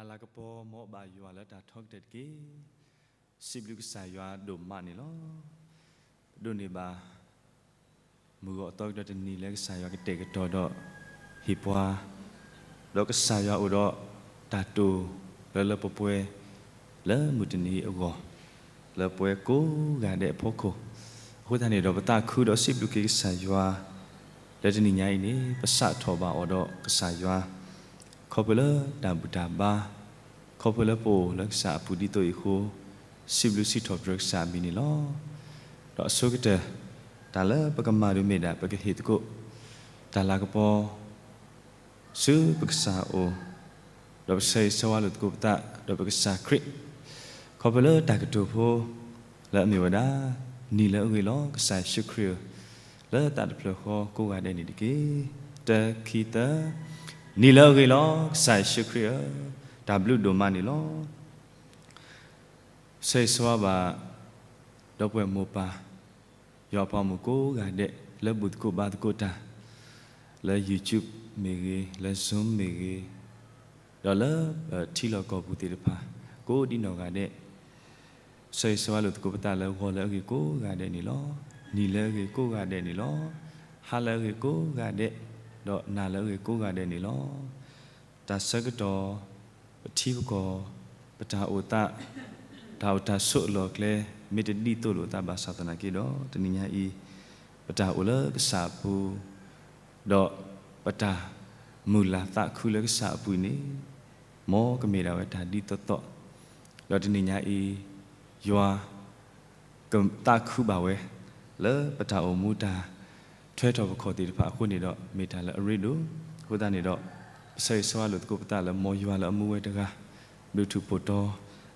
တၢ်လၤကပီၤ မ်အဘၣ်ယွၤလၢတၢ်ထီကတၢၢ်တက့ၢ်. စံးဘျုးကစၢ်ယွၤဒိၣ်မးန့ၣ်လီၤ. ပဒိးန့ၢ်ဘၣ် မုၢ်ဂီၤအသီကတၢၢ်တနံၤလၢကစၢ်ယွၤကတဲာ်ကတီၤဒီးဟ့ၣ်ပှၤ, ဒီးကစၢ်ယွၤအိၣ်ဒီးတၢ်တိာ်လၢလၢပှဲၤပှဲၤ လၢမုၢ်တနံၤအံၤအဂီၢ်, လၢပှၤကိးဂၤဒဲးအဖီခိၣ်, အဃိသတးန့ၣ်ဒီး ပသးခုဒီးစံးဘျုးက့ၤကစၢ်ယွၤ လၢတနံၤညါအံၤန့ၣ် ပစးထီၣ်ဘၣ်အီၤဒီးကစၢ်ယွၤ ခီဖျိလၢတၢ်ဘူၣ်တၢ်ဘါ, ခီဖျိလၢပအိၣ်လၢကစၢ်အပူၤဒ်သိးအံၤအဃိ, စံးဘျုးစံးထီၣ်ပတြၢၤကစၢ်အမံၤန့ၣ်လီၤ. ဒီးအဆိကတၢၢ် တၢ်လၢပကမၤဒ်မ့ၢ်ဒၣ် ပကဟ့ၣ်သကိး တၢ်လၤကပီၤ ဆူပကစၢ်အအိၣ်, ဒီးပဆၢဂ့ၤဆၢဝါလိာ်သကိးပသး ဒီးပကစၢ်ခရံာ်, ခီဖျိလၢတၢ်ကတိၤဖိ လၢအမ့ၢ်ဝဲဒၣ် နံၤလၢအဂ့ၤလီၤ ကစၢ်ယ့ၣ်ၡူးခရံာ်ဧၢ, လၢသးတဖျၢၣ်ဃီကိးဂၤဒဲးန့ၣ်တက့ၢ်. တၢ ခံ သၢ, နံၤလၢအဂ့ၤလီၤ ကစၢ်ယ့ၣ်ၡူးခရံာ်ဧၢ, တၢ်ဘျုးဒိၣ်မးန့ၣ်လီၤ. ဆၢဂ့ၤဆၢဝါဘၣ် ဒီပုၢ်ဝဲၢ်မိၢ်ပၢ် ယွၤအပှၤမုၣ်ကိးဂၤဒဲး လၢဘူၣ်သကိးဘါသကိးတၢ် လၢ YouTube မ့ၢ်ဂ့ၤ, လၢ Zoom မ့ၢ်ဂ့ၤ, ဒီးလၢပထံလီၢ်ကီၢ်ပူၤသ့ၣ်တဖၣ် ကိးဒံနီၢ်ဂၤဒဲး, ဆၢဂ့ၤဆၢဝါလိာ်သကိးပသးလၢဂီၤလၢအဂ့ၤကိးဂၤဒဲးန့ၣ်လီၤ. နံၤလၢအဂ့ၤကိးဂၤဒဲးန့ၣ်လီၤ. ဟါလၢအဂ့ၤကိးဂၤဒဲး, ဒီးနၤလၢအဂ့ၤကိးဂၤဒဲးန့ၣ်လီၤ. တၢ်ဆၢကတီၢ် ပထံပကီၢ် ပတၢ်အိၣ်သး တၢ်အိၣ်တၢ်ဆိးအလီၢ်အကျဲ မ့ၢ်တဒ်သိးလိာ်သးဘၣ်ဆၣ်သနာ်က့ဒီး တနံၤညါအံၤ ပတၢ်အိၣ်လၢကစၢ်အပူၤ ဒီးပတၢ်မုၢ်လၢ်သးခုလၢကစၢ်အပူၤန့ၣ် မ်ကမ့ၢ်ဒၣ်ဝဲတၢ်ဒ်သိးသိး, ဒီးတနံၤညါအံၤ ယွၤ ကသးခုဘၣ်ဝဲ လၢပတၢ်အိၣ်မူတၢ်ထွဲထီၣ်ပခီၣ်သ့ၣ်တဖၣ်အဃိန့ၣ်ဒီး မ့ၢ်တၢ်လၢအရ့ဒိၣ်, အဃိသတးန့ၣ်ဒီး ပဆၢဂ့ၤဆၢဝါလိာ်သကိးပသးလၢမ်ယွၤလၢအမူဝဲတဂၤ ဘျုးထူၣ်ဖှိၣ်တီၤ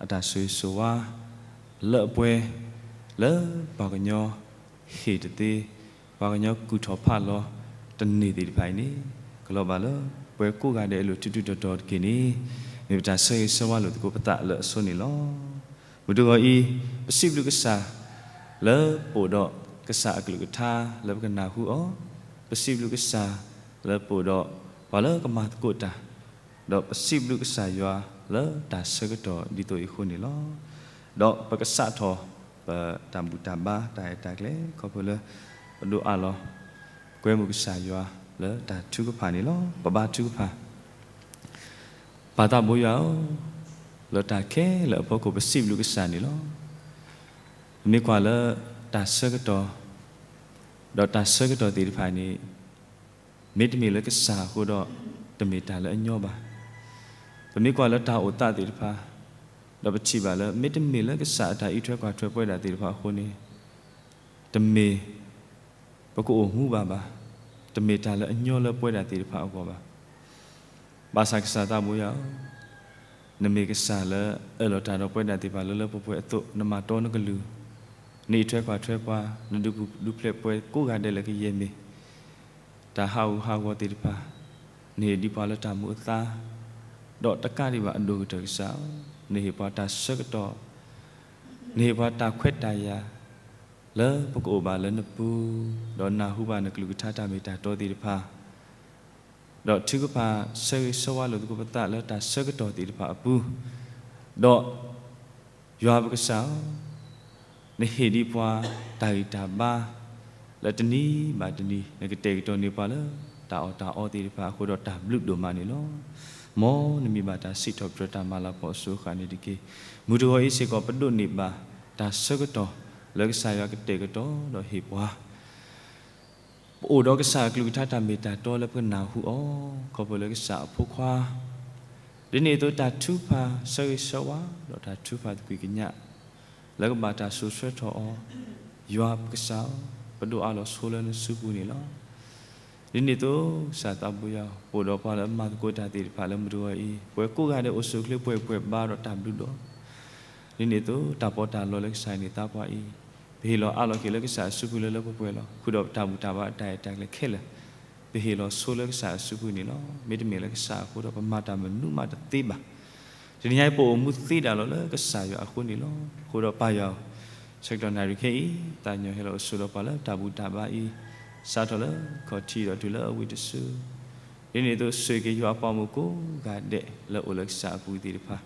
အတၢ်ဆိၣ်ဂ့ၤဆိၣ်ဝါ လၢအပှဲၤ လၢပှၤကညီဟ့ၣ်တသ့ ပှၤကညီကူၣ်ထီၣ်ဖးလီၤ တန့ၢ်သ့ၣ်တဖၣ်အံၤန့ၣ် ကလီၤဘၣ်လၢ ပှၤကိးဂၤဒဲးအလိၤ ထူးထူးတီၤတီၤတက့ၢ်န့ၣ် မ့ၢ်ပတၢ်ဆၢဂ့ၤဆၢဝါလိာ်သကိးပသးလၢအဆိန့ၣ်လီၤ. မုၢ်တဂီၤအံၤ ပစံးဘျုးကစၢ် လၢပအိၣ်ဒီးကစၢ်အကလုၢ်ကထါလၢပကနၢ်ဟူအီၤ, ပစံးဘျုးကစၢ် လၢပအိၣ်ဒီးပှၤလၢကမၤသကိးတၢ်, ဒီးပစံးဘျုးကစၢ်ယွၤလၢတၢ်ဆၢကတီၢ်ဒ်သိးအံၤအဃိန့ၣ်လီၤ. ဒီးပကစးထီၣ် ပတၢ်ဘူၣ်တၢ်ဘါတၢ်အဲၣ်တၢ်ကျဲ ခီဖျိလၢ ပဒိးအးလီၤ ကွဲမုာ်ကစၢ်ယွၤလၢတၢ်ထုကဖၣ်န့ၣ်လီၤ. ပဘါထုကဖၣ် ပၢ်သးဘိယွၤဧၢ, လၢတၢ်ခဲလၢာ်အဖီခိၣ် ပစံးဘျုးကစၢ်န့ၣ်လီၤ. ပမ့ၢ်ကွၢ်လၢတၢ်ဆၢကတီၢ်, ဒီးတၢ်ဆၢကတီၢ်သ့ၣ်တဖၣ်န့ၣ် မ့တမ့ၢ်လၢကစၢ်အဃိဒီး တမ့ၢ်တၢ်လၢအညီဘၣ်. ပမ့ၢ်ကွၢ်လၢတၢ်အိၣ်သးသ့ၣ်တဖၣ်, ဒီးပထံၣ်ဘၣ်လၢ မ့တမ့ၢ်လၢကစၢ်အတၢ်အံးထွဲကွၢ်ထွဲပဝဲဒၣ်သ့ၣ်တဖၣ်အဃိန့ၣ် တမ့ၢ် ပကအိၣ်မူဘၣ်ဘၣ်, တမ့ၢ်တၢ်လၢအညီလၢပဝဲဒၣ်သ့ၣ်တဖၣ်အဂီၢ်ဘၣ်. ဘၣ်ဆၣ်ကစၢ်သးဘိယွၤဧၢ, နမ့ၢ်ကစၢ်လၢအၢၣ်လီၤတၢ်ဒီးပဝဲဒၣ်သ့ၣ်တဖၣ်လၢလၢပှဲၤပှဲၤအသိး နမၤတီနကလုၢ်, နအံးထွဲကွၢ်ထွဲပှၤ, နဒုးပူၤဒုးဖျဲးပှၤကိးဂၤဒဲးလၢကယဲၢ်မ့ၢ် တၢ်ဟးဂူာ်ဟးဂီၤသ့ၣ်တဖၣ်, နဟ့ၣ်ဒံးပှၤလၢတၢ်မူအသါ, ဒီးတကးဒံးဘၣ်အဒိၣ်ကတၢၢ်ကစၢ်ဧၢ, နဟ့ၣ်ပှၤတၢ်ဆၢကတီၢ်, နဟ့ၣ်ပှၤတၢ်ခွဲးတၢ်ယာ် လၢပကအိၣ်ဘၣ်လၢနပူၤ, ဒီးနၢ်ဟူဘၣ်နကလုၢ်ကထါတၢ်မ့ၢ်တၢ်တီသ့ၣ်တဖၣ်, ဒီးထုကဖၣ်ဆၢဂ့ၤဆၢဝါလိာ်သကိးပသးလၢတၢ်ဆၢကတီၢ်သ့ၣ်တဖၣ်အပူၤ, ဒီး ယွၤပကစၢ်ဧၢ, နဟ့ၣ်ဒံးပှၤတၢ်ဂံၢ်တၢ်ဘါ လၢတနံၤဘၣ်တနံၤ နကတဲာ်ကတီၤန့ၢ်ပှၤလၢ တၢ်အီၣ်တၢ်အီသ့ၣ်တဖၣ်အဃိဒီးတၢ်ဘျုးဒိၣ်မးန့ၣ်လီၤ. မ်နမံၤဘၣ်တၢ်စံးထီၣ်ပတြၢၤတၢ်မၤလၤကပီၤအစိၤအဃၣ်န့ၣ်တက့ၢ်. မုၢ်တဂီၤအံၤစ့ၢ်ကီး ပဒိးန့ၢ်ဘၣ်တၢ်ဆၢကတီၢ်လၢကစၢ်ယွၤကတဲာ်ကတီၤဒီးဟ့ၣ်ပှၤ ပအိၣ်ဒီးကစၢ်အကလုၢ်ကထါတၢ်မ့ၢ်တၢ်တီလၢပကနၢ်ဟူအီၤ ခီဖျိလၢကစၢ်အဖိခွါ, ဒ်န့ၣ်အသိးတၢ်ထုကဖၣ်ဆၢဂ့ၤဆၢဝါ ဒီးတၢ်ထုကဖၣ်သကွံာ်ကညး လၢကဘၣ်တၢ်စိာ်ဆှၢထီၣ်အီၤ, ယွၤပကစၢ်ဧၢ, ပဒိးအးလီၤဆိလၢနစုပူၤန့ၣ်လီၤ. ဒ်န့ၣ်အသိး ကစၢ်သးဘိယွၤ ပအိၣ်ဒီးပှၤလၢအမၤသကိးတၢ်သ့ၣ်တဖၣ်လၢမုၢ်တဂီၤအံၤ ပှၤကိးဂၤဒဲးအိၣ်ဆူၣ်အိၣ်ချ့ပှဲၤပှဲၤဘါဒီးတၢ်ဘျုးဒိၣ် ဒ်န့ၣ်အသိး တၢ်ပီးတၢ်လီလၢကစၢ်န့ၣ်သးပှၢ်အံၤ, ပဟ့ၣ်လီၤအးလီၤက့ၤလၢကစၢ်အစုပူၤလၢလၢပှဲၤပှဲၤလီၤ. ဃုာ်ဒီးပတၢ်ဘူၣ်တၢ်ဘါတၢ်အဲၣ်တၢ်ကျဲခဲလၢာ်, ပဟ့ၣ်လီၤဆိလၢကစၢ်အစုပူၤန့ၣ်လီၤ. မ့တမ့ၢ်လၢကစၢ်အဃိဒီး ပမၤတၢ်မနုၤမးတသ့ဘၣ်. တနံၤညါအံၤ ပအိၣ်မူသ့ဒၣ်လီၤလၢကစၢ်ယွၤအဃိန့ၣ်လီၤ. အဃိဒီးပၢ်ယွၤဧၢ, ဆၢကတီၢ်နၣ်ရံၣ်ခဲအံၤ သးကညီၤဟဲလီၤအိၣ်ဆိးဒီးပှၤလၢတၢ်ဘူၣ်တၢ်ဘါအံၤ, စးထီၣ်လၢခီၣ်ထံးဒီးတုၤလၢအဝံၤတစု, ပ ဒ်န့ၣ်အသိး ဆိၣ်ဂ့ၤက့ၤယွၤအပှၤမိၢ်ကိးဂၤဒဲး လၢအအိၣ်လၢကစၢ်အပူၤသ့ၣ်တဖၣ်,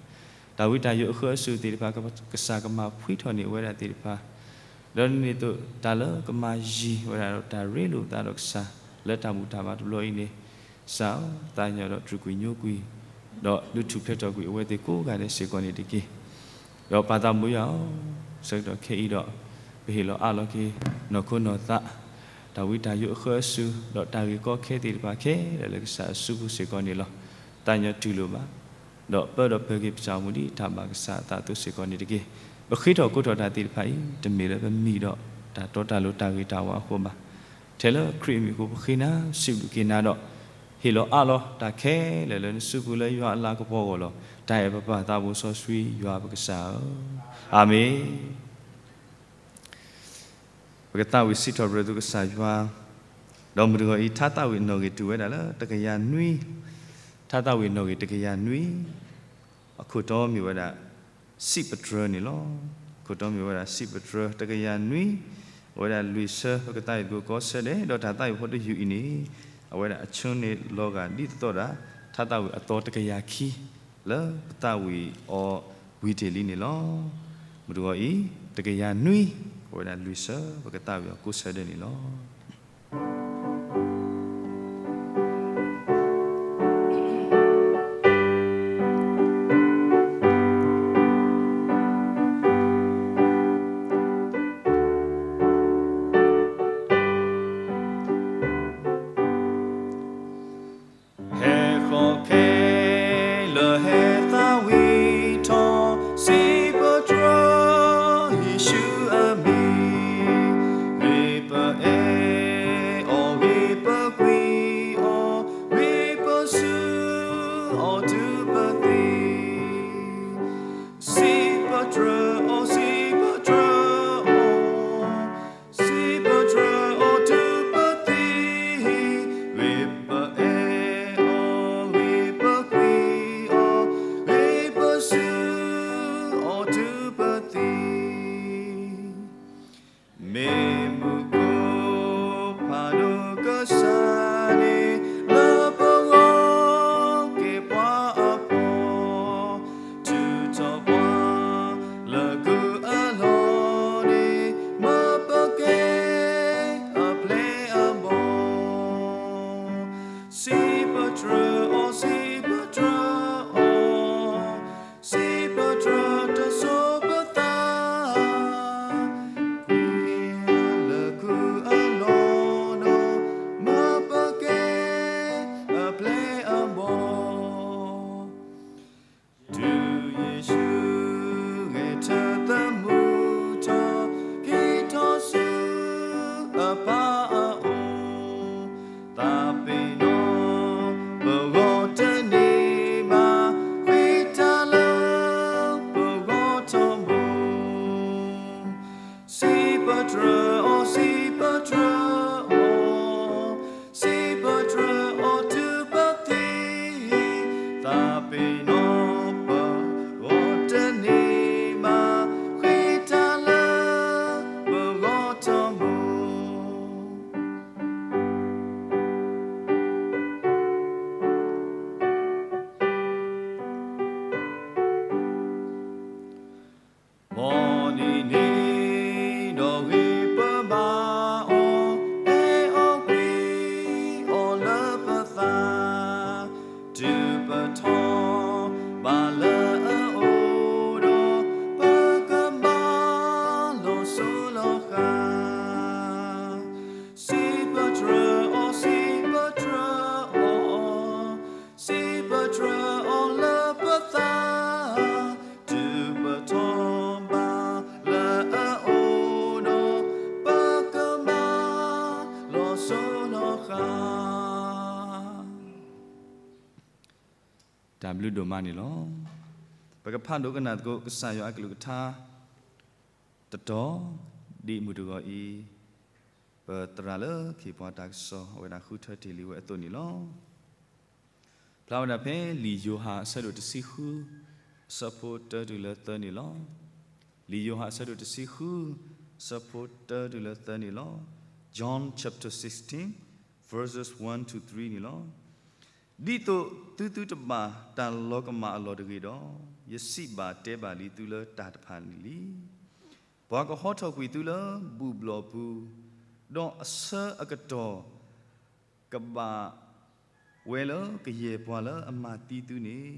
တၢ်ဝံတၢ်ယိးအဃၢအစူၢ်သ့ၣ်တဖၣ် ကစၢ်ကမၤဖှံထီၣ်န့ၢ်အဝဲဒၣ်သ့ၣ်တဖၣ်, ဒီးဒ်န့ၣ်အသိး တၢ်လၢကမၤယံၤဝဲဒၣ်ဒီးတၢ်ရ့လိာ်သးဒီးကစၢ် လၢတၢ်ဘူၣ်တၢ်ဘါတဘျီအံၤန့ၣ်, ကစၢ်ဧၢ, သးကညီၤဒီးတြူာ်ကွံာ်ညိကွံာ်, ဒီးဒုးထူၣ်ဖျဲးထီၣ်ကွံာ်အဝဲသ့ၣ်ကိးဂၤဒဲးစ့ၢ်ကီးန့ၣ်တက့ၢ်. ဒီးပၢ်သးဘိယွၤဧၢ, ဆၢကတီၢ်ခဲအံၤဒီး ပဟ့ၣ်လီၤအးလီၤက့ၤ နီၢ်ခိနီၢ်သး, တၢ်ဝံတၢ်ယိးအဃၢအစူၢ် ဒီးတၢ်ဂ့ၢ်ကီခဲသ့ၣ်တဖၣ်ခဲလၢာ်လၢကစၢ်အစုပူၤစ့ၢ်ကီးန့ၣ်လီၤ. သးကညီၤတူၢ်လိာ်ဘၣ် ဒီးပၢဒီးပၢၤက့ၤပတၢ်အိၣ်မူဒ်တၢ်ဘၣ်ကစၢ်အသးအသိးစ့ၢ်ကီးန့ၣ်တက့ၢ်. ပဃ့ထီၣ်ကိးထီၣ်တၢ်သ့ၣ်တဖၣ်အံၤ တမ့ၢ်လၢပမံၤဒီးတၢ်တီတၢ်လိၤတၢ်ဂ့ၤတၢ်ဝါအဃိဘၣ်. ထဲလၢခရံာ်အမံၤအဃိပဃ့နၤ စံးဘျုးက့ၤနၤဒီး ဟ့ၣ်လီၤအးလီၤတၢ်ခဲလၢာ်လၢနစုပူၤလၢယွၤအလၤကပီၤအဂီၢ်လီၤ. တၢ်အဲၣ်ပပၢ်သးဘိစီဆှံယွၤပကစၢ်ဧၢ, အၤမ့ၣ်. ပကသးဝံၣ်စံးထီၣ်ပတြၢၤသုကစၢ်ယွၤ, ဒီးမုၢ်တဂီၤအံၤ ထါသးဝံၣ်အနီၣ်ဂံၢ်တုၤဝဲဒၣ်လၢ တကယၤနွံ, ထါသးဝံၣ်အနီၣ်ဂံၢ်တကယၤနွံ, အခိၣ်တီမ့ၢ်ဝဲဒၣ် စံးပတြၢၤန့ၣ်လီၤ. အခိၣ်တီမ့ၢ်ဝဲဒၣ် စံးပတြၢၤ တကယၤနွံ, အဝဲဒၣ်လွံၢ်ဆၢ ပကသးဝံၣ်သကိးကိးဆၢဒဲး, ဒီးတၢ်သးဝံၣ်ဖိတယုၢ်အံၤန့ၣ် အဝဲဒၣ်အဆၢန့ၣ်လီၤဂာ်ဒ်သိးဒီး ထါသးဝံၣ်အသီတကယၤခံ လၢပသးဝံၣ်အီၤဝံၤတ့ၢ်လံန့ၣ်လီၤ. မုၢ်တဂီၤအံၤ တကယၤနွံ, အဝဲဒၣ်လွံၢ်ဆၢ ပကသးဝံၣ်အီၤကိးဆၢဒဲးန့ၣ်လီၤ. ဟဲဃီခဲလၢာ်ဟဲသးဝံၣ်ထီၣ် စံးပတြၢၤယ့ၣ်ၡူးအမံၤ, ဂ့ၤပအဲၣ်အီၤ ဂ့ၤပကွံာ်အီၤ, ဂ့ၤပစူးအီၤတုၤပသံ, စံးပတြၢၤအီၤ စံးပတြၢၤအီၤ, စံးပတြၢၤအီၤတုၤပသံ, ဂ့ၤပအဲၣ်အီၤ ဂ့ၤပကွံာ်အီၤ, ဂ့ၤပစူးအီၤတုၤပသံ. မ့ၢ်မူခိၣ်ဖးဒိၣ်ကစၢ်န့ၣ် လၢပဂီၢ်က့ၤပှၤအဖီ, ထုးထီၣ်ပှၤလၢကုၢ်အလီၢ်န့ၣ် မၢပကဲအပျဲၢ်အဘီၣ်, စံးပတြၢၤအီၤ စံးပတြၢၤအီၤ, စံးပတြၢၤတစိၤပသး, ကွံာ်လၢကုၢ်အလီၢ်ဒီး မၢပကဲအပျဲၢ်အဘီၣ်. တုၤယ့ၣ်ၡူးဂဲၤထၢၣ်သမူထီၣ် က့ၤထီၣ်ဆူအပၢ်အအိၣ်, သးပ့ၤနီၣ်ပဂီၢ်တန့ၢ်ဘၣ်, ဃ့တၢ်လၢပဂီၢ်ထီဘိ, စံးပတြၢၤအီၤ စံးပတြၢၤအီၤ, စံးပတြၢၤအီၤတုၤပသံ, သးပ့ၤနီၣ်ပဂီၢ်တန့ၢ်ဘၣ်, ဃ့တၢ်လၢပဂီၢ်ထီဘိ. မ်နံၤန့ၣ်ဒီးဂ့ၤပဘါအီၤ, အဲၣ်အီၤကွံအီၤလၢပသး, တုၤပထီၣ်ဘးလၢအအိၣ်ဒီး, ပကဘါလီၤစိၤလီၤဃး, စံးပတြၢၤအီၤ စံးပတြၢၤအီၤ, စံးပတြၢၤအီၤလၢပသး, တုၤပထီၣ်ဘးလၢအအိၣ်ဒီး, ပကဘါလီၤစိၤလီၤဃး. တၢ်ဘျုးဒိၣ်မးန့ၣ်လီၤ. ပကဖးဒိကနၣ်သကိးကစၢ်ယွၤအကလုၢ်ကထါ တတီၤ, ဒ်မုၢ်တဂီၤအံၤ ပသရၣ်လၢခ့ၣ်ပှၤတၢ်ကစီၣ် အဝဲဒၣ်ဃုထၢတ့ၢ်လံဝဲအသိးန့ၣ်လီၤ. ဖျါဝဲဒၣ်ဖဲလံာ်ယိၤဟၣ်အဆၢဒိၣ်တဆံဃု အဆၢဖိတၢတုၤလၢသၢန့ၣ်လီၤ. လံာ်ယိၤဟၣ်အဆၢဒိၣ်တဆံဃု အဆၢဖိတၢတုၤလၢသၢန့ၣ်လီၤ. John chapter sixteen, verses one to three န့ၣ်လီၤ. ဒ်သိးသုသုတဘၣ်တၢ်လီၤကမၣ်အလီၢ်တဂ့ၤဒီး, ယစံးဘၣ်တဲဘၣ်လံသုလၢတၢ်တဖၣ်န့ၣ်လံ. ပှၤကဟီထီၣ်ကွံာ်သုလၢဘူၣ်ဘျီၣ်ပူၤ, ဒီးအဆၢအကတီၢ်ကဘၣ်ဝဲလၢကယဲၢ်ပှၤလၢအမၤသံသုန့ၣ်,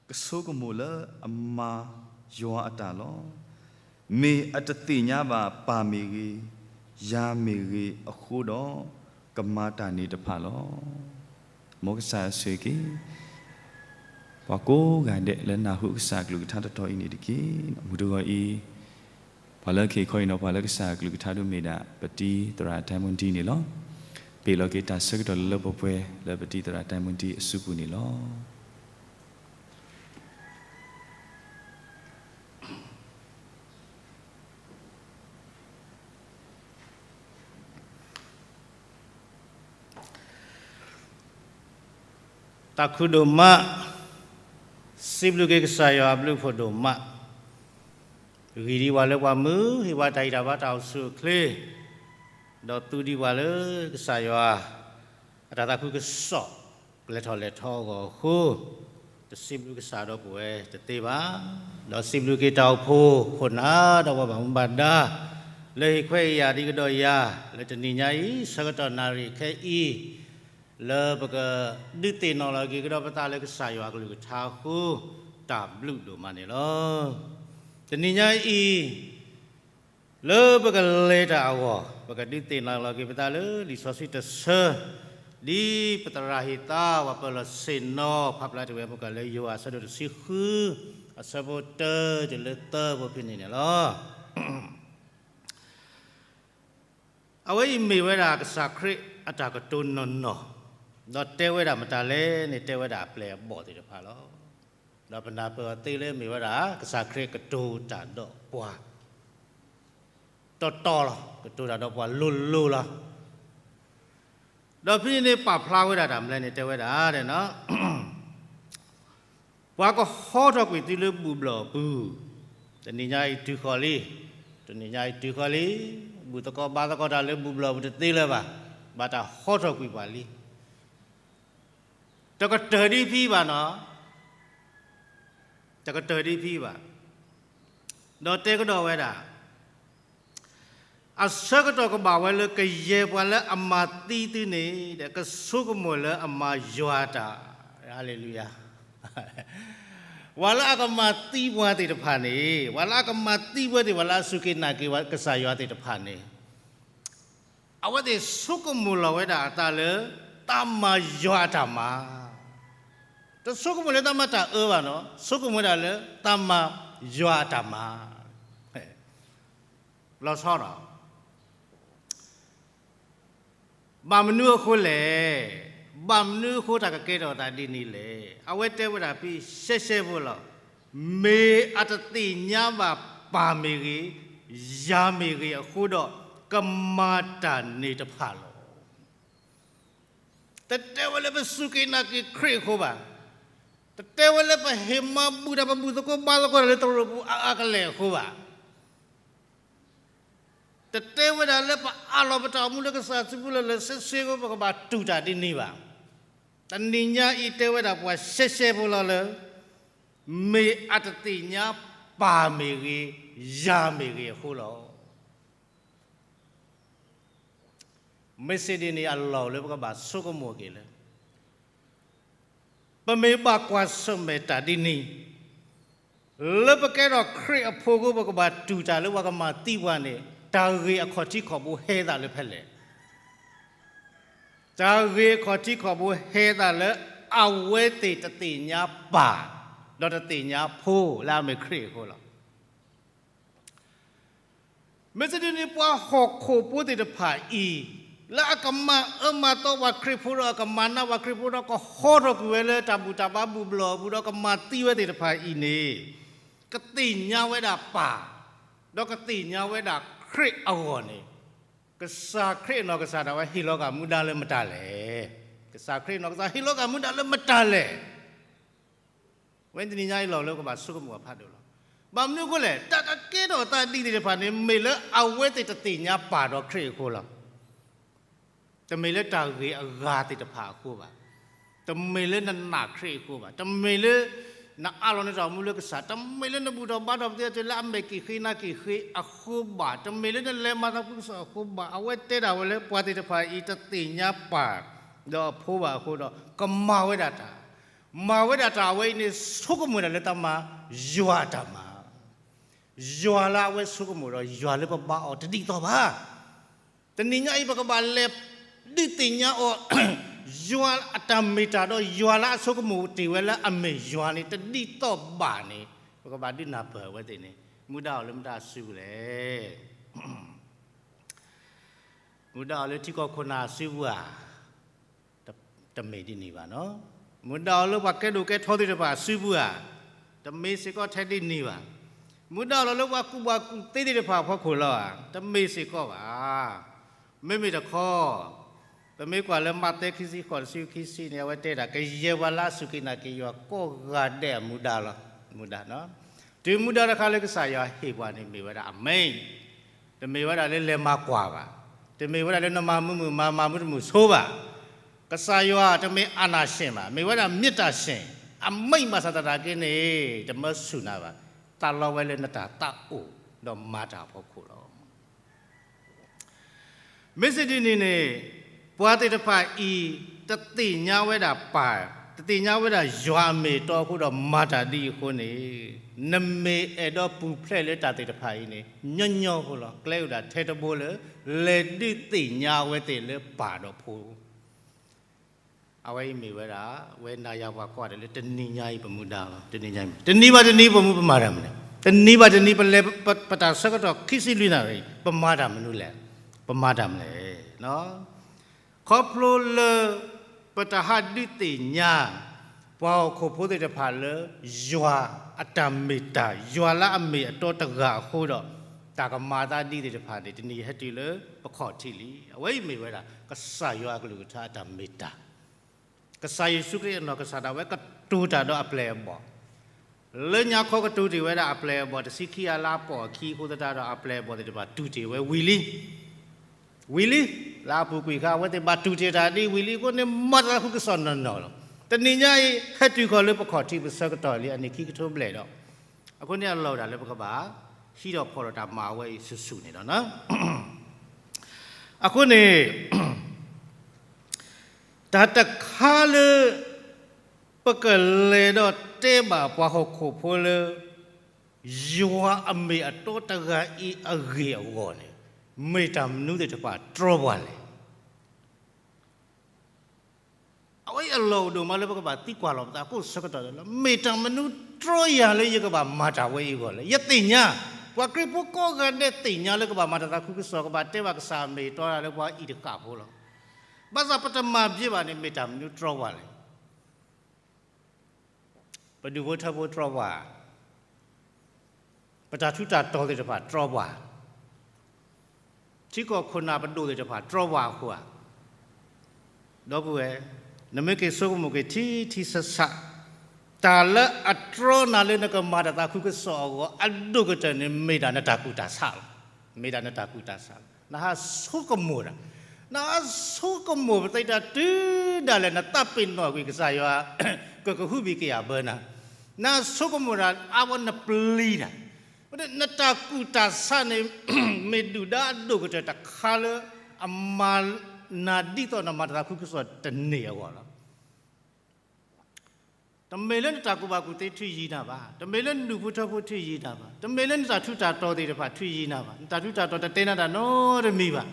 ကဆိကမိၣ်လၢအမၤယွၤအတၢ်လီၤ. မ့ၢ်အတသ့ၣ်ညါဘၣ်ပၢ်မ့ၢ်ဂ့ၤ, ယၤမ့ၢ်ဂ့ၤအဃိဒီး, ကမၤတၢ်န့ၣ်တဖၣ်လီၤ. မ်ကစၢ်ဆိၣ်ဂ့ၤက့ၤ ပှၤကိးဂၤဒဲးလၢနၢ်ဟူကစၢ်အကလုၢ်ကထါတတီၤအံၤန့ၣ်တက့ၢ်. မုၢ်တဂီၤအံၤ, ပှၤလၢခ့ခီအံၤနီၤ ပှၤလၢကစၢ်အကလုၢ်ကထါဒုးမ့ၢ်ဒၣ် ပတံၤသရၣ် Diamond D န့ၣ်လီၤ. ပ့ၤလီၤက့ၤတၢ်ဆၢကတီၢ်လၢလၢပှဲၤပှဲၤ လၢပတံၤသရၣ် Diamond D အစုပူၤန့ၣ်လီၤ. တၢ်ခုဒိၣ်မး, စံးဘျုးက့ၤကစၢ်ယွၤအဘျုးအဖှိၣ်ဒိၣ်မး, ဂံၢ်ဒံးပှၤလၢပှၤမုၢ်, ဟ့ၣ်ပှၤတၢ်ဂံၢ်တၢ်ဘါတၢ်အိၣ်ဆူၣ်အိၣ်ချ့, ဒီးသူဒံးပှၤလၢကစၢ်ယွၤ အတၢ်သးခုကစီၣ် ကလဲၤထီၣ်လဲၤထီအဂီၢ်အဃိ, တစံးဘျုးကစၢ်ဒီးပဝဲတသ့ဘၣ်. ဒီးစံးဘျုးက့ၤတၢ်အိၣ်ဖှိၣ်ခိၣ်နၢ်ဒီးပှၤဘၣ်မူဘၣ်ဒါ လၢဟ့ၣ်ခွဲးဟ့ၣ်ယာ်ဒံးကဒီးယၤ လၢတနံၤညါအံၤ ဆၢကတီၢ်နၣ်ရံၣ်ခဲအံၤ လၢပကဒုးသ့ၣ်နီၣ်လီၤက့ၤကဒီးပသးလၢကစၢ်ယွၤအကလုၢ်ကထါအဃိ, တၢ်ဘျုးဒိၣ်မးန့ၣ်လီၤ. တနံၤညါအံၤ လၢပကလဲၤတၢ်အဂီၢ် ပကဒုးသ့ၣ်နီၣ်လီၤက့ၤပသးလၢလံာ်စီဆှံတဆၢ, ဒ်ပသရၣ်ဟ့ၣ်သါ ပှၤပၢၤလီၢ်ဆ့ၣ်နီၤ ဖးဖျါတ့ၢ်ဝဲမုၢ်ကီၢ်လၢယိၤဟၣ်အဆၢဒိၣ်တဆံဃု အဆၢဖိတၢတုၤလၢသၢဖိဖဲန့ၣ်န့ၣ်လီၤ. အဝဲအံၤမ့ၢ်ဝဲဒၣ်ကစၢ်ခရံာ်အတၢ်ကတိၤနီၢ်နီၢ်, ဒီးတဲဝဲဒၣ်မတၤလဲၣ်န့ၣ် တဲဝဲဒၣ်အပျဲၢ်အဘီၣ်သ့ၣ်တဖၣ်လီၤ. ဒီးပနၢ်ပၢၢ်အီၤသ့လၢမ့ၢ်ဝဲဒၣ် ကစၢ်ခရံာ်ကတိၤတၢ်ဒီးပှၤ တီတီလီၤ, ကတိၤတၢ်ဒီးပှၤလိၤလိၤလီၤ. ဒီးဖဲန့ၣ်ပာ်ဖျါဝဲဒၣ်တၢ်မနုၤလဲၣ်န့ၣ် တဲဝဲဒၣ် ပှၤကဟီထီၣ်ကွံာ်သုလၢဘူၣ်ဘျီၣ်အပူၤ, တနံၤညါအံၤတုၤဃီၤလံ, တနံၤညါအံၤတုၤဃီၤလံ, ဘူၣ်သကိးဘါသကိးတၢ်လၢဘူၣ်ဘျီၣ်အပူၤတသ့လၢၤဘၣ်, ဘၣ်တၢ်ဟီထီၣ်ကွံာ်ပှၤလံ. တကတၢၢ်ဒ်ဖဲဘၣ်နီၤ, တကတၢၢ်ဒ်ဖဲဘၣ်. ဒီးတဲကဒီးဝဲဒၣ် အဆၢကတီၢ်ကဘၣ်ဝဲလၢကယဲၢ်ပှၤလၢအမၤသံသုန့ၣ် ကဆိကမိၣ်လၢအမၤယွၤတၢ်, ဟါလ့လူယၤ, ပှၤလၢအကမၤသံပှၤသ့ၣ်တဖၣ်န့ၣ်, ပှၤလၢအကမၤသံဝဲသ့ၣ် ပှၤလၢအစူၢ်က့ၤနာ်က့ၤကစၢ်ယွၤသ့ၣ်တဖၣ်န့ၣ် အဝဲသ့ၣ်ဆိကမိၣ်လီၤဝဲဒၣ်အသးလၢ တၢ်မၤယွၤအတၢ်မၤ, တဆိကမိၣ်လၢတၢ်မၤတၢ်အၢဘၣ်နီၤ, ဆိကမိၣ်ဝဲဒၣ်လၢတၢ်မၤယွၤအတၢ်မၤ, လီၤဆီဒီး ဘၣ်မနုၤအဃိလဲၣ်, ဘၣ်မနုၤအဃိတၢ်ကကဲထီၣ်သးဒ်န့ၣ်လဲၣ်. အဝဲတဲဝဲဒၣ်ဖဲရှဲရှဲဖိလီၤ, မ့ၢ်အတသ့ၣ်ညါဘၣ်ပၢ်မ့ၢ်ဂ့ၤ, ယၤမ့ၢ်ဂ့ၤအဃိဒီး, ကမၤတၢ်န့ၣ်တဖၣ်လီၤ. တတဲဝဲလၢပစူၢ်က့ၤနာ်က့ၤခရံာ်အဃိဘၣ်, တတဲဝဲလၢပဟ့ၣ်မၤဘူၣ်တၢ် ပဘူၣ်သကိးဘါသကိးတၢ်လၢတရူးပူၤအါအါကလဲာ်အဃိဘၣ်. တတဲဝဲဒၣ်လၢပအးလီၤပတၢ်အိၣ်မူလၢကစၢ်စုပူၤလၢလၢဆ့ဆ့အဃိ ပကဘၣ်တူၢ်တၢ်ဒ်န့ၣ်ဘၣ်. တနံၤညါအံၤတဲဝဲဒၣ်ပှၤရှဲရှဲဖိလီၤလၢ မ့ၢ်အတသ့ၣ်ညါပၢ်မ့ၢ်ဂ့ၤ, ယၤမ့ၢ်ဂ့ၤအဃိလီၤ. မ့ၢ်စ့ၢ်ဒ်န့ၣ်အလီၢ်လၢပကဘၣ်ဆိကမိၣ်က့ၤလၢ ပမ့ၢ်ဘၣ်ကွၢ်ဆၢၣ်မဲာ်တၢ်ဒ်န့ၣ်, လၢပကဲထီၣ်ခရံာ်အဖိအဃိ ပကဘၣ်တူၢ်တၢ်လၢပှၤကမၤသံပှၤန့ၣ်, တၢ်ဂ့ၢ်အခီၣ်ထံးခီၣ်ဘိဟဲသးလၢဖဲလဲၣ်. တၢ်ဂ့ၢ်အခီၣ်ထံးခီၣ်ဘိဟဲသးလၢ အဝဲသ့ၣ်တသ့ၣ်ညါပၢ်, ဒီးတသ့ၣ်ညါဖိလၢအမ့ၢ်ခရံာ်အဃိလီၤ. မ့ၢ်စ့ၢ်ဒ်န့ၣ် ပှၤဟီၣ်ခိၣ်ဖိသ့ၣ်တဖၣ်အံၤ, လၢအကမၤအၢမၤသီပှၤခရံာ်ဖိဒီး အကမၤနးပှၤခရံာ်ဖိဒီး ကဟီထီၣ်ကွံာ်ဝဲလၢတၢ်ဘူၣ်တၢ်ဘါဘူၣ်ဘျီၣ်အပူၤဒီး ကမၤသံဝဲသ့ၣ်တဖၣ်အံၤန့ၣ်, ကသ့ၣ်ညါဝဲဒၣ်ပၢ်, ဒီးကသ့ၣ်ညါဝဲဒၣ်ခရံာ်အဂီၢ်န့ၣ်, ကစၢ်ခရံာ်အနီၢ်ကစၢ်ဒၣ်ဝဲဟ့ၣ်လီၤက့ၤမူဒါလၢမတၤလဲၣ်. ကစၢ်ခရံာ်အနီၢ်ကစၢ်ဟ့ၣ်လီၤက့ၤမူဒါလၢမတၤလဲၣ်. ဝဲတနံၤညါအံၤလီၢ်လၢပကဘၣ်ဆိကမိၣ်အဖးဒိၣ်လီၤ. ဘၣ်မနုၤအဃိလဲၣ်, တၢ်ကကဲထီၣ်အသးဒ်သ့ၣ်တဖၣ်န့ၣ် မ့ၢ်လၢအဝဲသ့ၣ်တသ့ၣ်ညါပၢ်ဒီးခရံာ်အဃိလီၤ. တမ့ၢ်လၢတၢ်ဂ့ၢ်အဂၤသ့ၣ်တဖၣ်အဃိဘၣ်. တမ့ၢ်လၢနနာ်ခရံာ်အဃိဘၣ်, တမ့ၢ်လၢ နအးလီၤနတၢ်အိၣ်မူလၢကစၢ်, တမ့ၢ်လၢနဘူၣ်ထီၣ်ဘါထီၣ်ပသ့အီၤလၢအမဲာ်က့ၤဃ့နၤက့ၤဃ့အဃိဘၣ်, တမ့ၢ်လၢနလဲၤမၤသးခုကစီၣ်အဃိဘၣ်. အဝဲတဲဒၣ်ဝဲလၢပှၤသ့ၣ်တဖၣ်အံၤတသ့ၣ်ညါပၢ်ဒီးအဖိဘၣ်အဃိဒီး ကမၤဝဲဒၣ်တၢ်, မၤဝဲဒၣ်တၢ်အဝဲအံၤန့ၣ် ဆိကမိၣ်ဒၣ်လၢတၢ်မၤယွၤအတၢ်မၤ, ယွၤလၢအဝဲဆိကမိၣ်ဒီး ယွၤလၢပဘါအီၤတဒ်သိးဘၣ်. တနံၤညါအံၤ ပကဘၣ်လဲၤဒုးသ့ၣ်ညါအီၤ ယွၤအတၢ်မ့ၢ်တၢ်ဒီး ယွၤလၢအဆိကမိၣ်တ့ၢ်ဝဲလၢအမ့ၢ်ယွၤန့ၣ် တဒ်သိးဘၣ်န့ၣ် ပကဘၣ်ဒုးနၢ်ပၢၢ်အဝဲသ့ၣ်န့ၣ် မူဒါအီၤလၢမတၤအစုပူၤလဲၣ်. မူဒါအီၤလၢထံကီၢ်ခိၣ်နၢ်အစုပူၤဧါ, တမ့ၢ်ဒ်န့ၣ်ဘၣ်နီၤ. မူဒါအီၤလၢပှၤကဲဒိၣ်ကဲထီသ့ၣ်တဖၣ်အစုပူၤဧါ, တမ့ၢ်စ့ၢ်ကီးထဲဒ်န့ၣ်ဘၣ်. မူဒါအီၤလၢပှၤကူၣ်ဘၣ်ကူၣ်သ့သ့ၣ်တဖၣ်အဖီခိၣ်လီၤဧါ, တမ့ၢ်စ့ၢ်ကီးဘၣ်. မ့မ့ၢ်တခီ ပမ့ၢ်ကွၢ်လၢမးသဲခံဆံဃိး တဆံခံဆံန့ၣ် အဝဲတဲဒၣ် ကယဲၢ်ပှၤလၢအစူၢ်က့ၤနာ်က့ၤယွၤကိးဂၤဒဲးအမူဒါလီၤ. မူဒါ, တုၤမူဒါတခါလၢကစၢ်ယွၤဟ့ၣ်ပှၤန့ၣ် မ့ၢ်ဝဲဒၣ်အမိၢ်, တမ့ၢ်ဝဲဒၣ်လၢလဲၤမၤကွၢ်ဘၣ်, တမ့ၢ်ဝဲဒၣ်လၢနမၤမုာ်မုာ်မၤမၤမုာ်တမုာ်ဆိဘၣ်. ကစၢ်ယွၤတမ့ၢ်အာဏာရှင်ဘၣ်, မ့ၢ်ဝဲဒၣ်မေတ္တာရှင်, အမိန့် ဘၣ်ဆၣ်သနာ်က့န့ၣ် တမၢဆူၣ်နၤဘၣ်, တၢ်လီၤဝဲလၢနတၢ်သးအိၣ်ဒီးမၤတၢ်အဖီခိၣ်လီၤ. မ့ၢ်စ့ၢ်ဒ်န့ၣ်န့ၣ် ပှၤသ့ၣ်တဖၣ်အံၤ တသ့ၣ်ညါဝဲဒၣ်ပၢ်, တသ့ၣ်ညါဝဲဒၣ်ယွၤအမ့ၢ်အတီအဃိဒီးမၤတၢ်ဒ်အံၤအဃိန့ၣ်, နမ့ၢ်အဲၣ်ဒိးပူၤဖျဲးလၢတၢ်သ့ၣ်တဖၣ်အံၤန့ၣ် ညီညီဖိလီၤ. ကျဲအိၣ်ဒၣ်ထဲတဘိလၢ လဲၤဒုးသ့ၣ်ညါအဝဲသ့ၣ်လၢပၢ်ဒီးဖိ အဝဲအံၤမ့ၢ်ဝဲဒၣ် ဝဲနၤယၤပှၤကိးဂၤဒဲးလၢတနံၤညါအံၤပမူဒါလီၤ. တနံၤညါအံၤ တနံၤဘၣ်တနံၤ ပမူပမၤတၢ်မနုၤလဲၣ်. တနံၤဘၣ်တနံၤ ပလဲၤပတၢ်ဆၢကတီၢ်ခံဆံလွံၢ်နၣ်ရံၣ် ပမၤတၢ်မနုၤလဲၣ်. ပမၤတၢ်မနုၤလဲၣ်. ခီဖျိလၢ ပတဟးဒုးသ့ၣ်ညါ ပှၤဟီၣ်ခိၣ်ဖိသ့ၣ်တဖၣ်လၢ ယွၤအတၢ်မ့ၢ်တၢ် ယွၤလၢအမ့ၢ်အတီတဂၤအဃိဒီး တၢ်ကမၤသးဒ်သ့ၣ်တဖၣ်န့ၣ် တနံၤအံၤဟဲတုၤလၢပခီၣ်ထံးလံ. အဝဲအံၤမ့ၢ်ဝဲဒၣ် ကစၢ်ယွၤအကလုၢ်ကထါအတၢ်မ့ၢ်တၢ် ကစၢ်ယ့ၣ်ၡူးခရံာ်အနီၢ်ကစၢ်ဒၣ်ဝဲကတိၤတၢ်ဒီးအပျဲၢ်အဘီၣ်, လၢညါခီကတိၤတ့ၢ်ဝဲဒၣ်အပျဲၢ်အဘီၣ် တဆံခံဂၤလၢအပိာ်အခံအဃိသတးဒီး အပျဲၢ်အဘီၣ်သ့ၣ်တဖၣ်တူၢ်တ့ၢ်ဝဲဝံၤလံ, ဝံၤလံ, လၢအပူၤကွံာ်အခါ အဝဲသ့ၣ်ဘၣ်တူၢ်တ့ၢ်တၢ်ဒ်ဝံၤလံအဃိန့ၣ် မၤတၢ်သးခုကစီၣ်နီၢ်နီၢ်လီၤ. တနံၤညါအံၤ ဟဲတုၤခီၣ်လၢပခီၣ်ထံးပဆၢကတီၢ်လံ အနံၣ်ခံကထိဘျဲၣ်ဒီး အဃိန့ၣ်အလီၢ်ဒၣ်လၢပကဘၣ် ဟံးထီၣ်ဖီၣ်ထီၣ်တၢ်မၤအဝဲအံၤဆူၣ်ဆူၣ်န့ၣ်လီၤ. အဃိန့ၣ် တၢ်တခါလၢ ပကလဲၤဒီးတဲဘၣ်ပှၤဟီၣ်ခိၣ်ဖိလၢ ယွၤအမ့ၢ်အတီတဂၤအံၤအဂ့ၢ်အဂီၢ်န့ၣ် မ့ၢ်တၢ်မနုၤသ့ၣ်တဖၣ်တြီပှၤလဲၣ်. အဝဲအံၤအလီၢ်အိၣ်ဒိၣ်မးလၢပကဘၣ်သံကွၢ်လီၤပသးကိးဆၢကတီၢ်လီၤ. မ့ၢ်တၢ်မနုၤတြီယၤလၢယကဘၣ်မၤတၢ်ဝဲအံၤအဂီၢ်လဲၣ်. ယသ့ၣ်ညါ ပှၤခရံာ်ဖိကိးဂၤဒဲးသ့ၣ်ညါလၢကဘၣ်မၤတၢ်သးခုကစီၣ် ကဘၣ်တဲဘၣ်ကစၢ်အမ့ၢ်အတီတၢ်လၢပှၤအံၤတဃၣ်ဖိလီၤ. ဘၣ်ဆၣ်ပတမၤဘျ့ဘၣ်န့ၣ် မ့ၢ်တၢ်မနုၤတြီပှၤလဲၣ်. ပဒူၣ်ဖိထၢဖိတြီပှၤ, ပတၢ်ထူးတၢ်တီၤသ့ၣ်တဖၣ်တြီပှၤ, ထံကီၢ်ခိၣ်နၢ်ပဒိၣ်သ့ၣ်တဖၣ်တြီပှၤအဃိဧါ. ဒီပုၢ်ဝဲၢ်, နမ့ၢ်က့ၤဆိကမိၣ်က့ၤထံထံဆးဆး, တၢ်လၢအတြီနၤလၢနကမၤတၢ်သးခုကစီၣ်အဂီၢ် အဒိၣ်ကတၢၢ်န့ၣ် မ့ၢ်ဒၣ်နတၢ်ကူၣ်တၢ်ဆးလီၤ. မ့ၢ်ဒၣ်နတၢ်ကူၣ်တၢ်ဆးလီၤ. နဟးဆိကမိၣ်ဒၣ်, နဟးဆိကမိၣ်ပသ့တၢ်တုၤဒၣ်လဲာ် နသးပ့ၤနီၣ်ကွံာ်ကစၢ်ယွၤ ကကဟုဘံၣ်ကယာ်ဘၢနၤ, နဟးဆိကမိၣ်ဒၣ် အါဝဲနပျံၤတၢ်, နတၢ်ကူၣ်တၢ်ဆးန့ၣ် မ့ၢ်ဒုၣ်ဒါအဒိၣ်ကတၢၢ်တခါလၢ အမၤနၤဒ်သိးနမၤတၢ်သးခုကစီၣ်တန့ၢ်အဂီၢ်လီၤ. တမ့ၢ်လၢနတၢ်ကူၣ်ဘၣ်ကူၣ်သ့ထွံၣ်ယံၤနၤဘၣ်, တမ့ၢ်လၢနဒူၣ်ဖိထၢဖိထွံၣ်ယံၤနၤဘၣ်, တမ့ၢ်လၢနတၢ်ထူးတၢ်တီၤသ့ၣ်တဖၣ်ထွံၣ်ယံၤနၤဘၣ်, နတၢ်ထူးတၢ်တီၤတတဲနၤတၢ်နီတမံၤဘၣ်.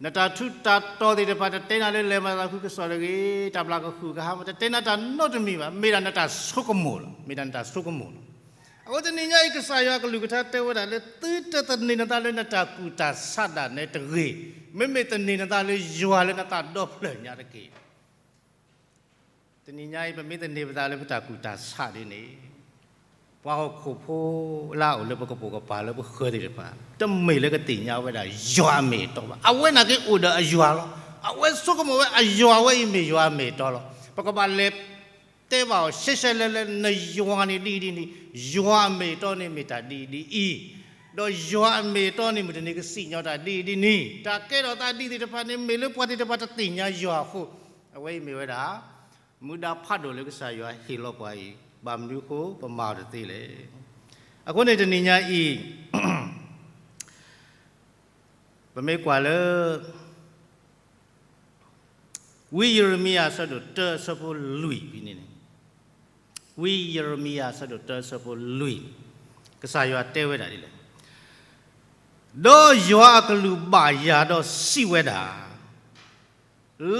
နတၢ်ထူးတၢ်တီၤသ့ၣ်တဖၣ်တတဲနၤလၢလဲၤမၤသးခုကစီၣ်တဂ့ၤ, တၢ်ဘျၣ်ကဟုၣ်ကဟါမး တတဲနၤတၢ်နီတမံၤဘၣ်. မ့ၢ်ဒၣ်နတၢ်ဆိကမိၣ်လီၤ. မ့ၢ်ဒၣ်နတၢ်ဆိကမိၣ်လီၤ. အဃိတနံၤညါအံၤ ကစၢ်ယွၤကလုၢ်ကထါတဲဝဲဒၣ်လၢ သုတသန့ၤနသးလၢနတၢ်ကူၣ်တၢ်ဆးဒၣ်နဲတဂ့ၤ, မ့မ့ၢ်သန့ၤနသးလၢယွၤလၢနသးဒီဖျၢၣ်ညါတက့ၢ်. တနံၤညါအံၤ ပမ့ၢ်သန့ၤပသးလၢပတၢ်ကူၣ်တၢ်ဆးဒ်န့ၣ်, ပှၤဟီၣ်ခိၣ်ဖိလၢအအိၣ်လၢပကပိာ်ကပၤလၢပဃၢၤသ့ၣ်တဖၣ် တမ့ၢ်လၢကသ့ၣ်ညါဝဲဒၣ် ယွၤအမ့ၢ်အတီဘၣ်. အဝဲနာ်က့အိၣ်ဒီးအယွၤလီၤ. အဝဲဆိကမိၣ်ဝဲအယွၤဝဲအံၤမ့ၢ်ယွၤအမ့ၢ်အတီလီၤ. ပကဘၣ်လဲၤတဲဘၣ်အီၤရှဲရှဲလဲလဲ နယွၤန့ၣ်ဒ်အံၤဒ်န့ၣ်, ယွၤအမ့ၢ်အတီန့ၣ်မ့ၢ်တၢ်ဒ်အံၤဒ်အံၤ, ဒီးယွၤအမ့ၢ်အတီန့ၣ် မုၢ်တနံၤကစံၣ်ညီၣ်တၢ်ဒ်အံၤဒ်န့ၣ်, တၢ်ကဲထီၣ်သးဒ်သ့ၣ်တဖၣ်န့ၣ် မ့ၢ်လၢပှၤသ့ၣ်တဖၣ်တသ့ၣ်ညါယွၤအဃိ, အဝဲအံၤမ့ၢ်ဝဲဒၣ် မူဒါဖးဒိၣ်လၢကစၢ်ယွၤဟ့ၣ်လီၤပှၤအံၤ ဘၣ်မနုၤအဃိပမၤအီၤတသ့လဲၣ်. အဃိန့ၣ်တနံၤညါအံၤ ပမ့ၢ်ကွၢ်လၢ ဝံယံးရမံယၤအဆၢဒိၣ်တၢအဆၢဖိလွံၢ်ဖဲန့ၣ်န့ၣ်, ဝံယံးရမံယၤအဆၢဒိၣ်တၢအဆၢဖိလွံၢ်န့ၣ် ကစၢ်ယွၤတဲဝဲဒၣ်ဒ်လဲၣ်. ဒီးယွၤအကလူးဘၣ်ယၤဒီးစံးဝဲဒၣ်,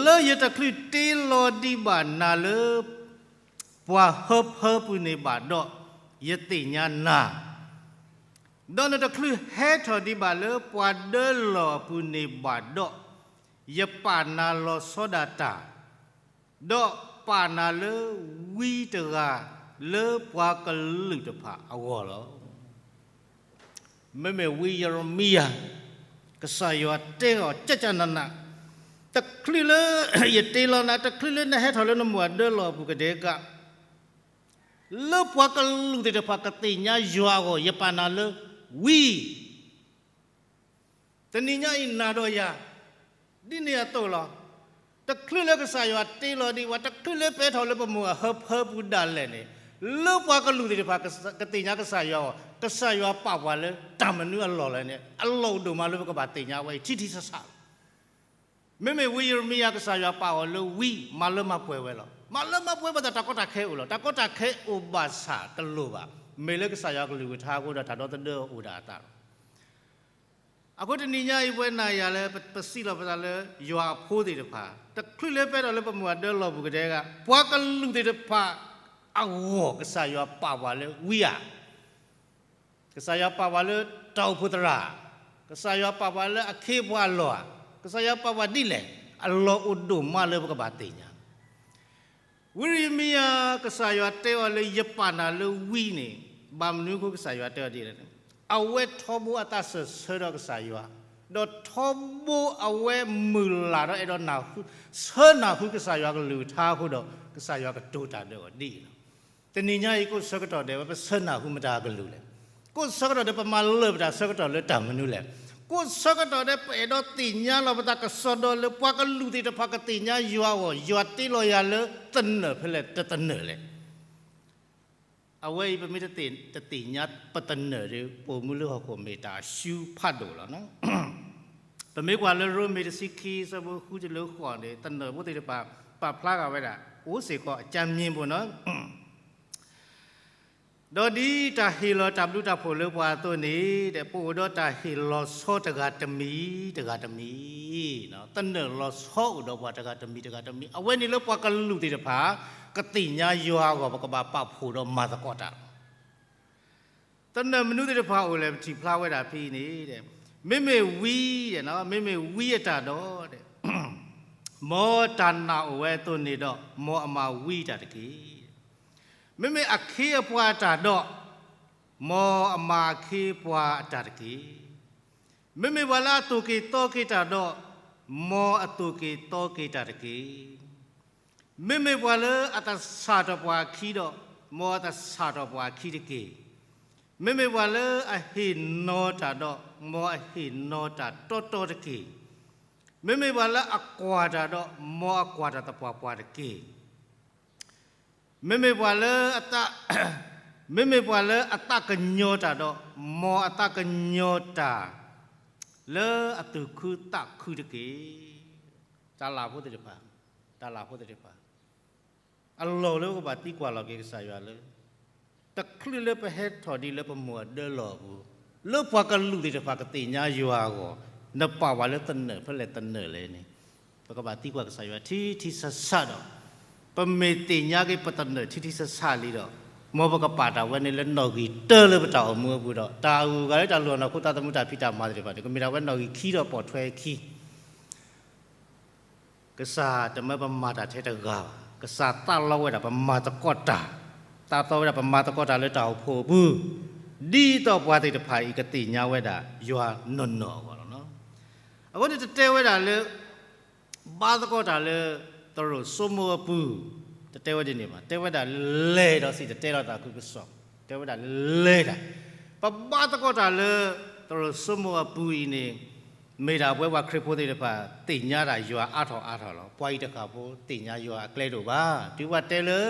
လၢယတချုးတ့လီၤဒံးဘၣ်နၤလၢ ပှၤဟၢဖၢပူၤန့ၣ်ဘၣ်ဒီး, ယသ့ၣ်ညါနၤ, ဒီးနတချုးဟဲထီၣ်ဒံးဘၣ်လၢပှၤဒၢလီၤအပူၤန့ၣ်ဘၣ်ဒီး, ယပာ်နၤလီၤဆီဒၣ်တၢ်, ဒီးပာ်နၤလၢဝံတဂၤလၢပှၤကလုာ်တဖၣ်အဂီၢ်လီၤ. မ့မ့ၢ်ဝံယံးရမံယၤ, ကစၢ်ယွၤတဲအီၤကၠၢ်ကၠၢ်နးနး, တချုးလၢယတ့လီၤနၤ, တချုးလၢနဟဲထီၣ်လၢနမိၢ်အဒၢလီၤအပူၤကဒဲက, လၢပှၤကလုာ်သ့ၣ်တဖၣ်ကသ့ၣ်ညါယွၤအဂီၢ် ယပာ်နၤလၢဝံ တနံၤညါအံၤနၤဒီးယၤ, ဒ်န့ၣ်အသိးလီၤ. တချုးလၢကစၢ်ယွၤတ့လီၤဒံးဝဲ, တချုးလၢပဟဲထီၣ်လၢပမိၢ်အဟၢဖၢပူၤဒၣ်လဲာ်န့ၣ်, လၢပှၤကလုာ်သ့ၣ်တဖၣ် ကသ့ၣ်ညါကစၢ်ယွၤအဂီၢ်, ကစၢ်ယွၤပာ်ပှၤလၢတၢ်မနုၤအလီၢ်လဲၣ်န့ၣ် အလီၢ်အိၣ်ဒိၣ်မးလၢပကဘၣ်သ့ၣ်ညါဝဲအံၤ ထံထံဆးဆးလီၤ. မ့မ့ၢ်ဝံယံးရမံယၤ ကစၢ်ယွၤပာ်အီၤလၢဝံ မၤလၢမၤပှဲၤဝဲလီၤ. မၤလၢမၤပှဲၤဘၣ်ဆၣ် တၢ်ကီတၢ်ခဲအိၣ်လီၤ. တၢ်ကီတၢ်ခဲအိၣ်ဘၣ်ဆၣ်တလိၣ်ဘၣ်. မ့ၢ်လၢကစၢ်ယွၤကလုၢ်ကထါအဃိဒီး တၢ်ဒီသဒၢအိၣ်ဒၣ်အသးလီၤ. အဃိတနံၤညါအံၤ ပဝဲနၤယၤလၢပစံးလီၤပသးလၢ ယွၤအဖိသ့ၣ်တဖၣ်, တချုးလၢပဟဲထီၣ်လၢပမိၢ်အဒၢလီၤအပူၤကဒဲက, ပှၤကလုာ်သ့ၣ်တဖၣ်အဂီၢ် ကစၢ်ယွၤပာ်ပှၤလၢဝံဧါ. ကစၢ်ယွၤပာ်ပှၤလၢတၢ်အိၣ်ဖှိၣ်သရၣ်, ကစၢ်ယွၤပာ်ပှၤလၢအခ့အပှၤအလီၢ်ဧါ, ကစၢ်ယွၤပာ်ပှၤဒ်လဲၣ်, အလီၢ်အိၣ်ဒိၣ်မးလၢပကဘၣ်သ့ၣ်ညါ. ဝံယံးရမံယၤ ကစၢ်ယွၤတဲအီၤလၢယပာ်နၤလၢဝံန့ၣ်, ဘၣ်မနုၤအဃိကစၢ်ယွၤတဲအီၤဒ်လဲၣ်န့ၣ်, အဝဲထီဘိအသးစၢၢ်ဆၢဒီးကစၢ်ယွၤ, ဒီးထီဘိအဝဲမုၢ်လၢ်ဒီးအဲၣ်ဒိးနၢ်ဟူ, ဆၢနၢ်ဟူကစၢ်ယွၤကလုၢ်ကထါအဃိဒီး ကစၢ်ယွၤကတိၤတၢ်ဒီးအီၤဒ်အံၤလီၤ. တနံၤညါအံၤ ကိးဆၢကတီၢ်ဒဲးဝဲ ပဆၢနၢ်ဟူမတၤကလုာ်လဲၣ်. ကိးဆၢကတီၢ်ဒဲး ပမၤလၢာ်ပတၢ်ဆၢကတီၢ်လၢတၢ်မနုၤလဲၣ်. ကိးဆၢကတီၢ်ဒဲး ပအဲၣ်ဒိးသ့ၣ်ညါလီၤပသးကစီဒီလၢပှၤကလုာ်သ့ၣ်တဖၣ်ကသ့ၣ်ညါယွၤအဂီၢ်, ယွၤတ့လီၤယၤလၢသနၢၣ်ဖဲလဲၣ်တသနၢၣ်လဲၣ်. အဝဲအံၤ ပမ့ၢ်တသ့ၣ်ညါပသနၢၣ်ဒီး ပအိၣ်မူလၢဟီၣ်ခိၣ်မ့ၢ်တၢ်အရှုံးဖးဒိၣ်လီၤ. ပမ့ၢ်ကွၢ်လၢရိမ့ၤတဆံခံ ဆၢဖိဃုတုၤလၢဃိးန့ၣ် သနၢၣ်ဖိသ့ၣ်တဖၣ် ပာ်ဖျါဃာ်ဝဲဒၣ် အိၣ်စ့ၢ်ကီးအကၢမံၤပူၤနီၤ. ဒီးဒ်တၢ်ဟ့ၣ်လီၤတၢ်ဘျုးတၢ်ဖှိၣ်လၢပှၤအသိးန့ၣ် ပအိၣ်ဒီးတၢ်ဟ့ၣ်လီၤဆီတဂၤတမံၤတဂၤတမံၤ, သနၢၣ်လီၤဆီအိၣ်ဒီးပှၤတဂၤတမံၤတဂၤတမံၤ, အဝဲန့ၣ်လၢပှၤကလုာ်သ့ၣ်တဖၣ် ကသ့ၣ်ညါယွၤအဂီၢ် ပကဘၣ်ပာ်ဖှိၣ်ဒီးမၤသကိးတၢ်လီၤ. သနၢၣ်မနုၤသ့ၣ်တဖၣ်အိၣ်လဲၣ် ပထံၣ်ဖျါဝဲဒၣ်ဖဲအံၤန့ၣ်, မ့မ့ၢ်ဝံ, မ့မ့ၢ်ဝံအတၢ်ဒီး, မ်တၢ်နာ်အိၣ်ဝဲအသိးန့ၣ်ဒီး မ်အမၤဝံအတၢ်တက့ၢ်. မ့မ့ၢ်အခ့အပှၤအတၢ်ဒီး, မ်အမၤအခ့အပှၤအတၢ်တက့ၢ်. မ့မ့ၢ်ပှၤလၢအသိၣ်က့ၤသီက့ၤတၢ်ဒီး, မ်အသိၣ်က့ၤသီက့ၤတၢ်တက့ၢ်. မ့မ့ၢ်ပှၤလၢအသဆၣ်ထီၣ်ပှၤအခံဒီး, မ်အသဆၣ်ထီၣ်ပှၤအခံတက့ၢ်. မ့မ့ၢ်ပှၤလၢအဟ့ၣ်နီၤတၢ်ဒီး, မ်အဟ့ၣ်နီၤတၢ်တီတီတက့ၢ်. မ့မ့ၢ်ပှၤလၢအကွၢ်တၢ်ဒီး, မ်အကွၢ်တၢ်သပှၢ်ပှၢ်တက့ၢ်. မ့မ့ၢ်ပှၤလၢအသး, မ့မ့ၢ်ပှၤလၢအသးကညီၤတၢ်ဒီး, မ်အသးကညီၤတၢ် လၢအသူၣ်ခုသးခုတက့ၢ်. တၢ်လၢ်ဖိသ့ၣ်တဖၣ်, တၢ်လၢ်ဖိသ့ၣ်တဖၣ် အလီၢ်လၢပကဘၣ်သံကွၢ်လီၤက့ၤကစၢ်ယွၤလၢ တချုးလၢပဟဲထီၣ်ဒံးလၢပမိၢ်အဒၢလီၢ်အပူၤ, လၢပှၤကလုာ်သ့ၣ်တဖၣ်ကသ့ၣ်ညါယွၤအဂီၢ်, နပာ်ဝဲလၢသနၢၣ်ဖဲလဲၣ်တနၢၣ်လဲၣ်န့ၣ်, ပကဘၣ်သံကွၢ်ကစၢ်ယွၤထံထံဆးဆးဒီး, ပမ့ၢ်သ့ၣ်ညါက့ၤပသနၢၣ်ထံထံဆးဆးလံဒီး, မ်ပကပာ်တၢ်ဝဲန့ၣ်လၢနီၣ်ဂံၢ်တၢလၢပတၢ်အိၣ်မူအပူၤဒီး, တၢ်အဂုၤအဂၤလၢတၢ်လုၢ်အီၣ်နီၢ်ခိသးသမူတၢ်ဖံးတၢ်မၤသ့ၣ်တဖၣ်န့ၣ် ကမ့ၢ်ဒၣ်ဝဲနီၣ်ဂံၢ်ခံဒီးပိာ်ထွဲခံ ကစၢ်တမၢပမၤတၢ်ထဲတဂၤဘၣ်. ကစၢ်သးလီဝဲဒၣ်ပမၤသကိးတၢ်, သးသီဝဲဒၣ်ပမၤသကိးတၢ်လၢတၢ်အိၣ်ဖှိၣ်အပူၤ, ဒ်သိးပှၤသ့ၣ်တဖၣ်အံၤကသ့ၣ်ညါဝဲဒၣ်ယွၤနီၢ်နီၢ်အဂီၢ်လီၤ. အဃိန့ၣ်တတဲဝဲဒၣ်လၢ ဘါသကိးတၢ်လၢ သရိာ်စိမိၣ်အပူၤ, တတဲဝဲဒ်န့ၣ်ဘၣ်, တဲဝဲဒၣ်လဲၤဒီးစံၣ်တဲၤတဲလီၤသးခုကစီၣ်, တဲဝဲဒၣ်လဲၤတၢ်, ပဘါသကိးတၢ်လၢ သရိာ်စိမိၣ်အပူၤအံၤန့ၣ် မ့ၢ်ဒၣ်ပဝဲပှၤခရံာ်ဖိသ့ၣ်တဖၣ် သ့ၣ်ညါဒၣ်ယွၤအါထီၣ်အါထီၣ်လီၤ. ပှၤအံၤတဃၣ်ဖိသ့ၣ်ညါယွၤအကျဲတအိၣ်ဘၣ်. တုၤပှၤတဲလၢ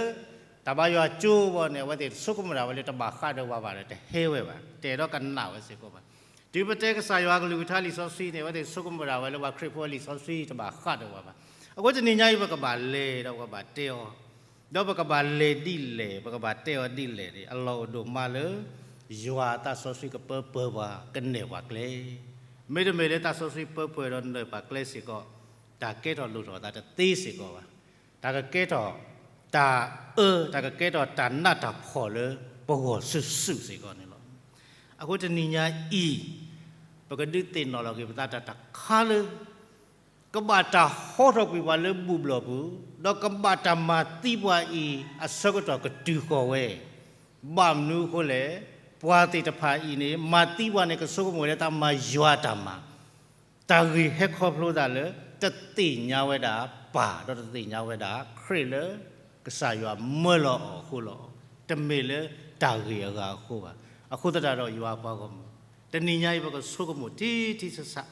တၢ်ဘါယွၤကၠိဘီန့ၣ် အဝဲသ့ၣ်ဆိကမိၣ်ဒၣ်ဝဲလၢတဘၣ်ဃးဒီးပှၤဘၣ်ဒီး တဟဲဝဲဘၣ်, တအဲၣ်ဒိးကနၣ်ဝဲစ့ၢ်ကီးဘၣ်. တုၤပတဲကစၢ်ယွၤကလုၢ်ကထါလံာ်စီဆှံန့ၣ် အဝဲသ့ၣ်ဆိကမိၣ်ဒၣ်ဝဲလၢပှၤခရံာ်ဖိအလံာ်စီဆှံတဘၣ်ဃးဒီးပှၤဘၣ်. အဃိတနံၤညါအံၤ ပကဘၣ်လဲၤဒီးပကဘၣ်တဲအီၤ ဒီးပကဘၣ်လဲၤဒ်လဲၣ် ပကဘၣ်တဲအီၤဒ်လဲၣ်န့ၣ် အလီၢ်အိၣ်ဒိၣ်မးလၢ ယွၤအသးစီဆှံကပၢပၢၤပှၤ ကနဲၣ်ပှၤကျဲ, မ့တမ့ၢ်လၢသးစီဆှံပၢပၢၤဒီးနဲၣ်ပှၤကျဲစ့ၢ်ကီး တၢ်ကဲထီၣ်လိၣ်ထီၣ်သးတသ့စ့ၢ်ကီးဘၣ်. တၢ်ကကဲထီၣ် တၢ်အၢ တၢ်ကကဲထီၣ်တၢ်နးတၢ်ဖှီၣ်လၢပဂီၢ်စုာ်စုာ်စ့ၢ်ကီးန့ၣ်လီၤ. အဃိတနံၤညါအံၤ ပကဒုးသ့ၣ်နီၣ်လီၤက့ၤပသးတၢ်တခါလၢ ကဘၣ်တၢ်ဟီထီၣ်ကွံာ်ပှၤလၢဘူၣ်ဘျီၣ်ပူၤ, ဒီးကဘၣ်တၢ်မၤသံပှၤအံၤ အဆၢကတီၢ်ကတုၤဃီၤဝဲ, ဘၣ်မနုၤအဃိလဲၣ်, ပှၤသ့ၣ်တဖၣ်အံၤန့ၣ် မၤသံပှၤန့ၣ် ကဆိကမိၣ်လၢတၢ်မၤယွၤအတၢ်မၤ, တၢ်ဂ့ၢ်ဟဲခီဖျိသးလၢ တသ့ၣ်ညါဝဲဒၣ်ပၢ် ဒီးတသ့ၣ်ညါဝဲဒၣ်ခရံာ်လၢ ကစၢ်ယွၤမၢလီၤအီၤအဃိလီၤ. တမ့ၢ်လၢတၢ်ဂ့ၢ်အဂၤအဃိဘၣ်. အဃိသတးဒီးယွၤအပှၤဂီၢ်မုၢ်, တနံၤညါအံၤ ပကဆိကမိၣ်ထံထံဆးဆး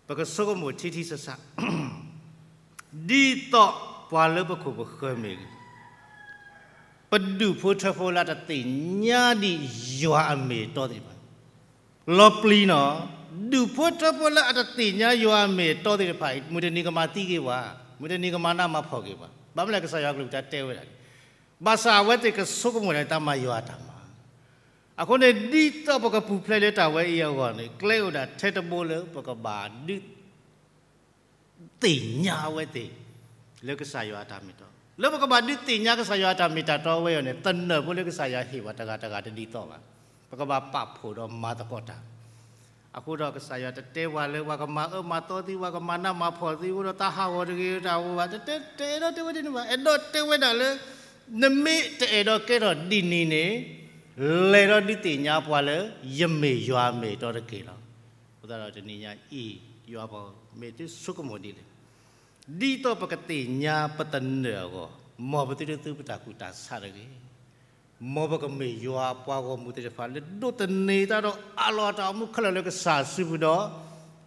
ပကဆိကမိၣ်ထံထံဆးဆး, ဒ်သိးပှၤလၢပခိၣ်ပဃၢၤမ့ၢ်ဂ့ၤ, ပဒူၣ်ဖိထၢဖိလၢအတသ့ၣ်ညါဒံးယွၤအမ့ၢ်အတီသ့ၣ်တဖၣ်, လီၤပျံၤနီၤ, ဒူၣ်ဖိထၢဖိလၢအတသ့ၣ်ညါယွၤအမ့ၢ်အတီသ့ၣ်တဖၣ်အံၤ မုၢ်တနံၤကမၤသံက့ၤပှၤ, မုၢ်တနံၤကမၤနးမၤဖှီၣ်က့ၤပှၤ, ဘၣ်မနုၤလဲၣ် ကစၢ်ယွၤကလုၢ်ကထါတဲဝဲဒၣ်န့ၣ်, ဘၣ်ဆၣ်အဝဲသ့ၣ်ကဆိကမိၣ်ဒၣ်တၢ်မၤယွၤအတၢ်မၤ, အဃိန့ၣ် ဒ်သိးပကပူၤဖျဲးလၢတၢ်ဝဲအံၤအဂီၢ်န့ၣ် ကျဲအိၣ်ဒၣ်ထဲတဘိလၢပကဘၣ်ဒုး သ့ၣ်ညါအဝဲသ့ၣ် လၢကစၢ်ယွၤအတၢ်မ့ၢ်တၢ်တီ, လၢပကဘၣ်ဒုးသ့ၣ်ညါကစၢ်ယွၤအတၢ်မ့ၢ်တၢ်တီဝဲအံၤန့ၣ် သနၢၣ်ဖိလၢကစၢ်ယွၤဟ့ၣ်ပှၤတဂၤတဂၤတဒ်သိးဘၣ်. ပကဘၣ်ပာ်ဖှိၣ်ဒီးမၤသကိးတၢ်, အဃိဒီးကစၢ်ယွၤတတဲပှၤလၢ ပှၤကမၤအၢမၤသီသု, ပှၤကမၤနးမၤဖှီၣ်သု, အဃိဒီးတၢ်ဟးဂီၤတဂ့ၤတၢ်အိၣ်ဘၣ်, တတဲ, တအဲၣ်ဒိးတဲဝဲဒ်န့ၣ်ဘၣ်. အဲၣ်ဒိးတဲဝဲဒၣ်လၢ နမ့ၢ်တအဲၣ်ဒိးကဲထီၣ်ဒ်န့ၣ်န့ၣ် လဲၤဒီးဒုးသ့ၣ်ညါပှၤလၢ ယမ့ၢ်ယွၤအမ့ၢ်အတီတက့ၢ်လီၤ. အဃိသတးဒီးတနံၤညါအံၤ ယွၤပှၤမ့ၢ်သုဆိကမိၣ်ဒ်လဲၣ်, ဒ်သိးပကသ့ၣ်ညါပသနၢၣ်အဂီၢ်, မ်ပသုတသူပတၢ်ကူၣ်တၢ်ဆးတဂ့ၤ. မ်ပကမ့ၢ်ယွၤအပှၤဂီၢ်မုၢ်သ့ၣ်တဖၣ်လၢ ဒိးသန့ၤတၢ်ဒီးအးလီၤတၢ်အိၣ်မူခဲလၢာ်လၢကစၢ်စုပူၤ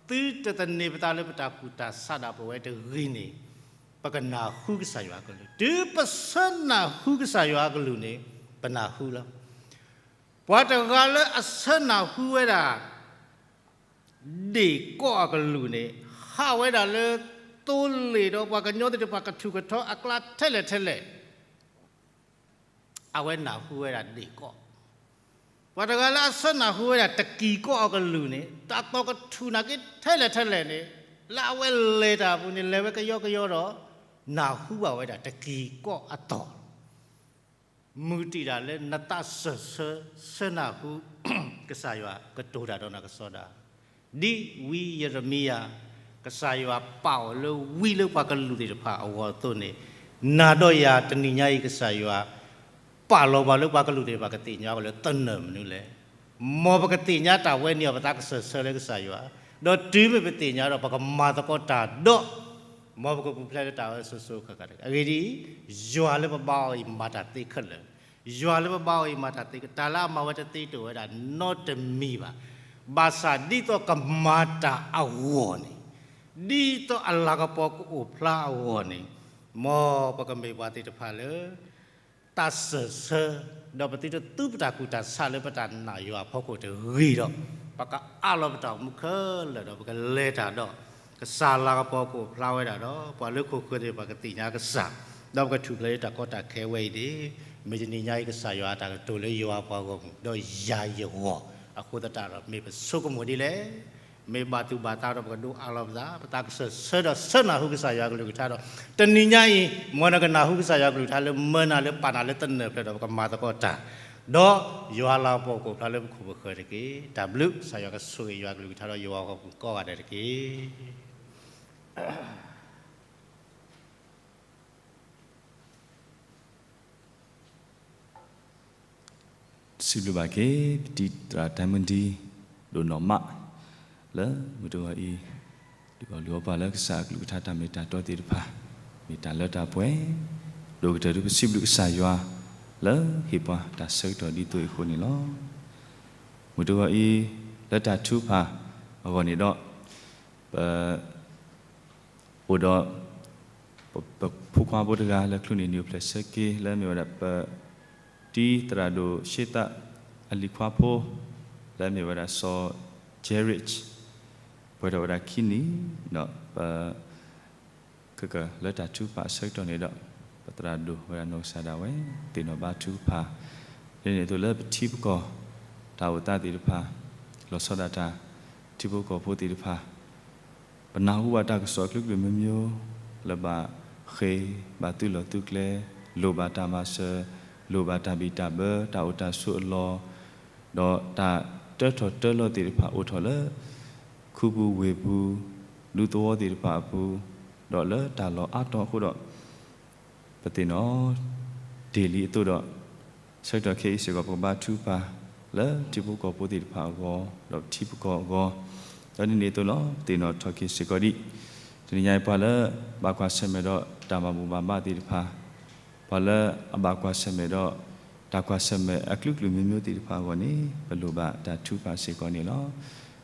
ဒီး သုတသန့ၤပသးလၢပတၢ်ကူၣ်တၢ်ဆးဒၣ်ပဝဲတဂ့ၤန့ၣ် ပကနၢ်ဟူကစၢ်ယွၤအကလုၢ်, တုၤပဆၢနၢ်ဟူကစၢ်ယွၤအကလုၢ်န့ၣ် ပနၢ်ဟူလီၤ. ပှၤတဂၤလၢအဆၢနၢ်ဟူဝဲဒၣ် ဒ့ၣ်ကီၢ်အကလုၢ်န့ၣ် ဟးဝဲဒၣ်လၢ သိလ့ၣ်ဒီးပှၤကညီသ့ၣ်တဖၣ်ကထူၣ်ကထီအကျါထဲလဲၣ်ထဲလဲၣ် အဝဲနၢ်ဟူဝဲဒၣ်ဒ့ၣ်ကီၢ်, ပှၤတဂၤလၢအဆၢနၢ်ဟူဝဲဒၣ်တကံၤကီၢ်အကလုၢ်န့ၣ် တၢ်သီၣ်ကထူၣ်နာ်က့ထဲလဲၣ်ထဲလဲၣ်န့ၣ် လၢအဝဲလဲၤတၢ်အပူၤန့ၣ် လဲၤဝဲကယီကယီဒီး နၢ်ဟူဘၣ်ဝဲဒၣ်တကံၤကီၢ်အသီၣ်လီၤ. မုၢ်တံာ်တၢ်လၢနသးစၢၢ်ဆၢ ဆၢနၢ်ဟူ ကစၢ်ယွၤကတိၤတၢ်ဒီးနၤကစီဒီး, ဒ်ဝံယံးရမံယၤ ကစၢ်ယွၤပာ်အီၤလၢဝံလၢပှၤကလုာ်သ့ၣ်တဖၣ်အဂီၢ်အသိးန့ၣ်, နၤဒီးယၤတနံၤညါအံၤ ကစၢ်ယွၤ ပာ်လီၤပှၤလၢပှၤကလုာ်သ့ၣ်တဖၣ်ကသ့ၣ်ညါအီၤလၢသနၢၣ်မနုၤလဲၣ်. မ်ပကသ့ၣ်ညါတၢ်ဝဲန့ၣ်အီၤ ပသးကစၢၢ်ဆၢလၢကစၢ်ယွၤ, ဒီးတုၤမ့ၢ်ပသ့ၣ်ညါဒီး ပကမၤသကိးတၢ်ဒီး မ်ပကပူၤဖျဲးလၢတၢ်အၢစိၤစိၤဃၣ်ဃၣ်တဂ့ၤ. အဂ့ၢ်ဒ်အံၤ, ယွၤလၢပဘါအီၤအံၤမၤတၢ်သ့ခဲလၢာ်, ယွၤလၢပဘါအီၤအံၤမၤတၢ်သ့, တၢ်လၢအမၤဝဲတသ့တအိၣ်ဝဲဒၣ်နီတမံၤဘၣ်. ဘၣ်ဆၣ်ဒ်သိးကမၤတၢ်အဂီၢ်န့ၣ်, ဒ်သိးအလၤကပီၤကအိၣ်ဖျါအဂီၢ်န့ၣ်, မ်ပကမ့ၢ်ပှၤသ့ၣ်တဖၣ်လၢ သးစၢၢ်ဆၢ, ဒီးပသုတသူပတၢ်ကူၣ်တၢ်ဆးလၢပတၢ်နာ်ယွၤအဖီခိၣ်တဂ့ၤဒီး, ပကအးလီၤပတၢ်အိၣ်မူခဲလၢာ်ဒီး ပကလဲၤတၢ်ဒီး ကစၢ်လၤကပီၤကအိၣ်ဖျါဝဲဒၣ်ဒီး ပှၤလၢခိၣ်ဃၢၤသ့ၣ်တဖၣ်ကသ့ၣ်ညါကစၢ်, ဒီးပကထူၣ်ဖျဲးလၢတၢ်ကီတၢ်ခဲဝဲအံၤန့ၣ်, မ့ၢ်တနံၤညါအံၤ ကစၢ်ယွၤအတၢ်ကတိၤလၢယွၤပှၤဂီၢ်မုၢ် ဒီးယၤယဂီၢ်, အဃိသတးဒီး မ့ၢ်ပဆိကမိၣ်ဒ်လဲၣ် မ့ၢ်ဘၣ်သူၣ်ဘၣ်သးဒီး ပကဒိးအးလီၤပသး, ပသးကစၢၢ်ဆၢဒီးဆၢနၢ်ဟူကစၢ်ယွၤကလုၢ်ကထါဒီး, တနံၤညါအံၤ မ်နကနၢ်ဟူကစၢ်ယွၤကလုၢ်ကထါလၢမၢနၤလၢပာ်နၤလၢသနၢၣ်ဖျၢၣ်ဒီး ပကမၤသကိးတၢ်, ဒီးယွၤလၤကပီၤကအိၣ်ဖျါလၢပခိၣ်ပဃၢၤတက့ၢ်. တၢ်ဘျုး, ကစၢ်ယွၤကဆိၣ်ဂ့ၤယွၤကလုၢ်ကထါဒီးယွၤဂီၢ်မုၢ်ကိးဂၤဒဲးတက့ၢ်. စံးဘျုးဘၣ်က့ၤ ပတံၤသရၣ်တၢ်မုၢ်ဒံ ဒိၣ်နီၢ်မး လၢမုၢ်တဂီၤအံၤ ဒုးအီၣ်လုၢ်အီပာ်လၢကစၢ်အကလုၢ်ကထါတၢ်မ့ၢ်တၢ်တီသ့ၣ်တဖၣ် မ့ၢ်တၢ်လၢတၢ်ပှဲၤ ဒိၣ်ကတၢၢ်ဒုးပစံးဘျုးကစၢ်ယွၤ လၢဟ့ၣ်ပှၤတၢ်ဆၢကတီၢ်ဒ်သိးအံၤအဃိန့ၣ်လီၤ. မုၢ်တဂီၤအံၤ လၢတၢ်ထုကဖၣ် အဂီၢ်န့ၣ်ဒီး ပ အိၣ်ဒီး ပ ပဖိခွါဖိတဂၤလၢချုးန့ၢ်နံၣ်အိၣ်ဖျဲၣ်ဆၢက့ၤ လၢအမ့ၢ်ဝဲဒၣ်ပ တံၤသရၣ်ဒိၣ်ရှ့သးအလံၤခွါဖိ လၢအမ့ၢ်ဝဲဒၣ်စီၤ Jerich ပှဲၤထီၣ်ဝဲဒၣ်ခံနံၣ် ဒီးပ ခဲကလၢတၢ်ထုကဖၣ်အဆၢကတီၢ်န့ၣ်ဒီး ပသရၣ်ဒိၣ်ဝဲဒၣ်နီၢ်ကစၢ်ဒၣ်ဝဲ သ့ၣ်နီၣ်ဘါထုကဖၣ် ဒ်န့ၣ်အသိးလၢပထံပကီၢ် တၢ်အိၣ်သးသ့ၣ်တဖၣ် လီၤဆီဒၣ်တၢ် ထံဖိကီၢ်ဖိသ့ၣ်တဖၣ် ပနၢ်ဟူဘၣ်တၢ်ကစီၣ်အကလုာ်ကလုာ်မ့ၢ်မ့ၢ် လၢဘၣ်ဃ့ ဘၣ်သုးလီၢ်သုးကျဲ လိၣ်ဘၣ်တၢ်မၤစၢၤ လိၣ်ဘၣ်တၢ်ဘံၣ်တၢ်ဘၢ တၢ်အိၣ်တၢ်ဆိးအလီၢ် ဒီးတၢ်တၢထီၣ်တၢလီၤသ့ၣ်တဖၣ်အိၣ်ထီၣ်လၢ ခူပူၤဝ့ၢ်ပူၤ ဒူသဝီသ့ၣ်တဖၣ်အပူၤ ဒီးလၢတၢ်လီၢ်အါတီၤအဃိဒီး ပသ့ၣ်နီၣ် တ့ၢ်လံအသိးဒီး ဆၢကတီၢ်ခဲအံၤစ့ၢ်ကီး ပကဘါထုကဖၣ် လၢထံဖိကီၢ်ဖိသ့ၣ်တဖၣ်အဂီၢ် ဒီးပထံပကီၢ်အဂီၢ် ဒီးဒ်န့ၣ်အသိးလီၤ ပသ့ၣ်နီၣ်ထီၣ်က့ၤစ့ၢ်ကီးဒံး တနံၤညါအံၤပှၤလၢ ဘၣ်ကွၢ်ဆၢၣ်မဲာ်ဒီးတၢ်ဘၣ်ဘိၣ်ဘၣ်ဘါသ့ၣ်တဖၣ် ပှၤလၢအဘၣ်ကွၢ်ဆၢၣ်မဲာ်ဒီး တၢ်ကွၢ်ဆၢၣ်မဲာ်အကလုာ်ကလုာ်မ့ၢ်မ့ၢ်သ့ၣ်တဖၣ်အဂီၢ်န့ၣ် ပလိၣ်ဘၣ်တၢ်ထုကဖၣ်စ့ၢ်ကီးန့ၣ်လီၤ.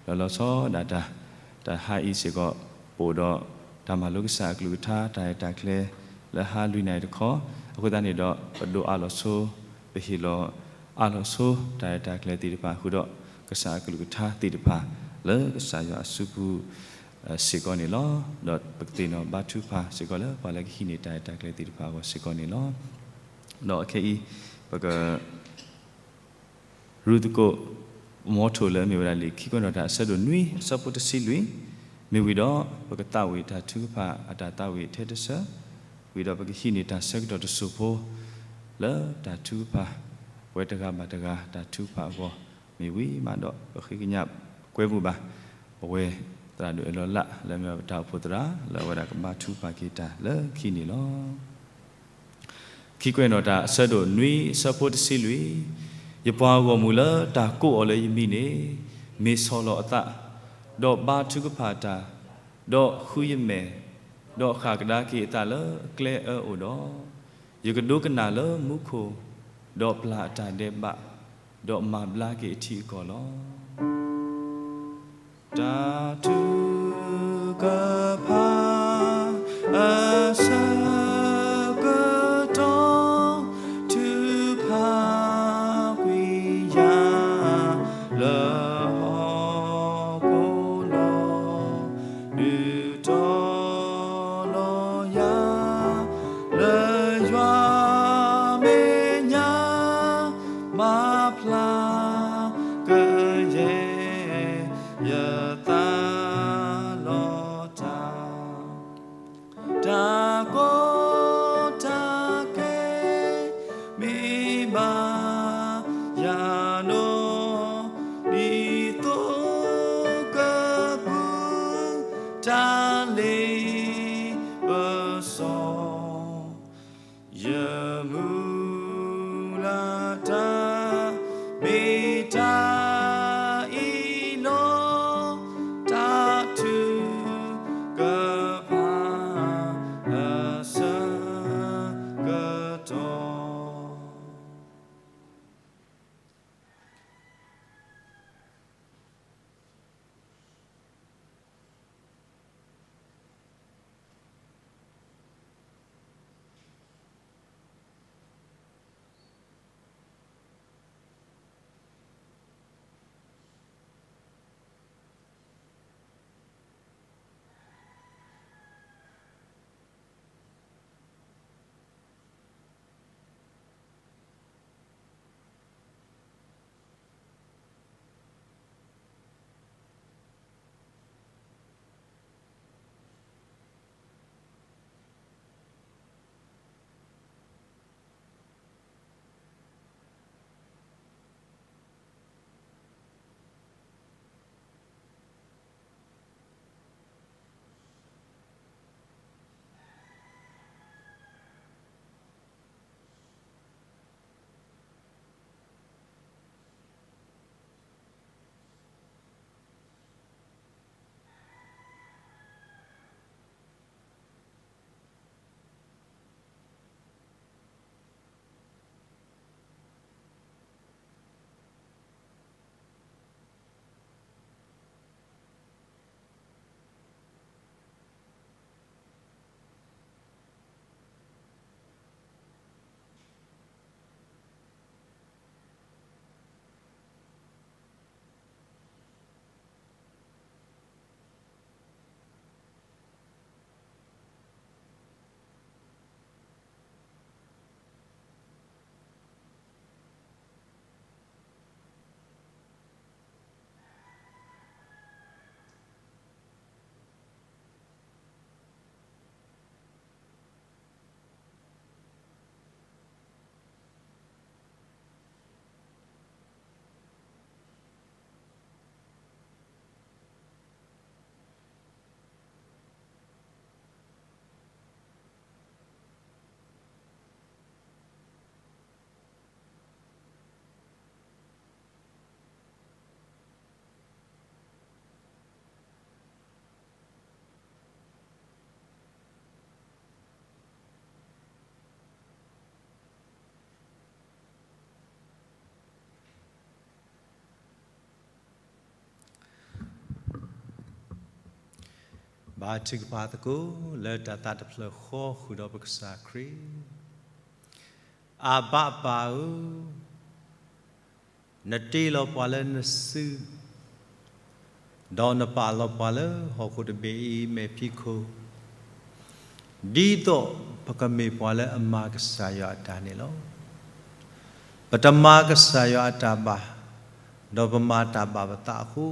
ဒီးလီၤဆီဒၣ်တၢ် တဟါအံၤစ့ၢ်ကီး ပအိၣ်ဒီး တၢ်မၤလိကစၢ်အကလုၢ်ကထါ တၢ်ရဲၣ်တၢ်ကျဲၤ လၢဟါလွံၢ်နၣ်ရံၣ်တခီ အဃိသတးန့ၣ်ဒီး ပဒိးအးလီၤဆိ ပဟ့ၣ်လီၤ အးလီၤဆိ တၢ်ရဲၣ်တၢ်ကျဲၤသ့ၣ်တဖၣ်ဃုာ်ဒီး ကစၢ်အကလုၢ်ကထါသ့ၣ်တဖၣ် လၢကစၢ်ယွၤအစုပူၤ စ့ၢ်ကီးန့ၣ်လီၤ. ဒီးပကသ့ၣ်နီၣ်ဘါထုကဖၣ်စ့ၢ်ကီးလၢ ပှၤလၢကဟံးန့ၢ်တၢ်ရဲၣ်တၢ်ကျဲၤသ့ၣ်တဖၣ်အဂီၢ်စ့ၢ်ကီးန့ၣ်လီၤ. ဒီးအခဲအံၤ ပက ရူၤသကိး မီထိၣ်လၢအမ့ၢ်ဝဲဒၣ်လံာ်ခံကွဲးနီၣ်တၢ်အဆၢဒိၣ်နွံ အဆၢဖိတဆံလွံၢ် မ့ၢ်ဝံၤဒီး ပကသးဝံၣ်တၢ်ထုကဖၣ်အတၢ်သးဝံၣ်ထဲတဆၢ ဝံၤဒီးပကဟံးန့ၢ်တၢ်ဆၢကတီၢ်တစိၢ်ဖိ လၢတၢ်ထုကဖၣ် ပဝဲတဂၤဘၣ်တဂၤတၢ်ထုကဖၣ်အဂီၢ် မ့ၢ်ဝံၤမးဒီး ပဃ့ကညးကွဲမုာ်ဘၣ် ပဝဲသရၣ်ဒိၣ်အဲၣ်လီၤလး လၢအမ့ၢ်ဝဲပတၢ်အိၣ်ဖှိၣ်သရၣ် လၢအဝဲဒၣ်ကဘါထုကဖၣ်က့ၤတၢ်လၢခံန့ၣ်လီၤ. ခံကွဲးနီၣ်တၢ်အဆၢဒိၣ်နွံ အဆၢဖိတဆံလွံၢ်, ယပှၤဂီၢ်မုၢ်လၢတၢ်ကိးအီၤလၢယမံၤန့ၣ် မ့ၢ်ဆီၣ်လီၤအသး, ဒီးဘါထုကဖၣ်တၢ်, ဒီးဃုယမဲာ်, ဒီးဃၣ်ကဒါက့ၤအသးလၢအကျဲအၢအိၣ်ဒီး, ယကဒိကနၣ်လၢမူခိၣ်, ဒီးပျၢ်အတၢ်ဒဲးဘး, ဒီးမၤဘျါက့ၤအထံအကီၢ်လီၤ. တၢ်ထုကဖၣ်အဆၢကတီၢ် ထုကဖၣ်ကွံာ်ယၤလၢဟီၣ်ခိၣ်လီၤ. ဒုးတီၤလီၤယၤလၢယွၤမဲာ်ညါ မၤဖျါကယဲၢ် ယသးလီၤတၢ်, တၢ်ကီတၢ်ခဲ မ့ၢ်ဘၣ်ယၤနီၢ်, ဒ်သိးကပူၤ တၢ်လ့ပစီ ယမုၢ်လၢ်တၢ် မ့ၢ်တၢ်အံၤလီၤ. တၢ်ထုကဖၣ်အဆၢကတီၢ် ဘါထုကဖၣ်သကိးလၢတၢ်သးတဖျၢၣ်ဃီဃုာ်ဒီးပကစၢ်ခရံာ်. အဘၣ်ပၢ်ဧၢ, နတ့လီၤပှၤလၢနစု, ဒီးနပာ်လီၤပှၤလၢဟီၣ်ခိၣ်တဘ့ၣ်အံၤမဲာ်ဖံးခိၣ်, ဒ်သိးပကမ့ၢ်ပှၤလၢအမၤကစၢ်ယွၤအတၢ်န့ၣ်လီၤ. ပတမၤကစၢ်ယွၤအတၢ်ဘၣ်, ဒီးပမၤတၢ်ဘၣ်ပသးအဃိ,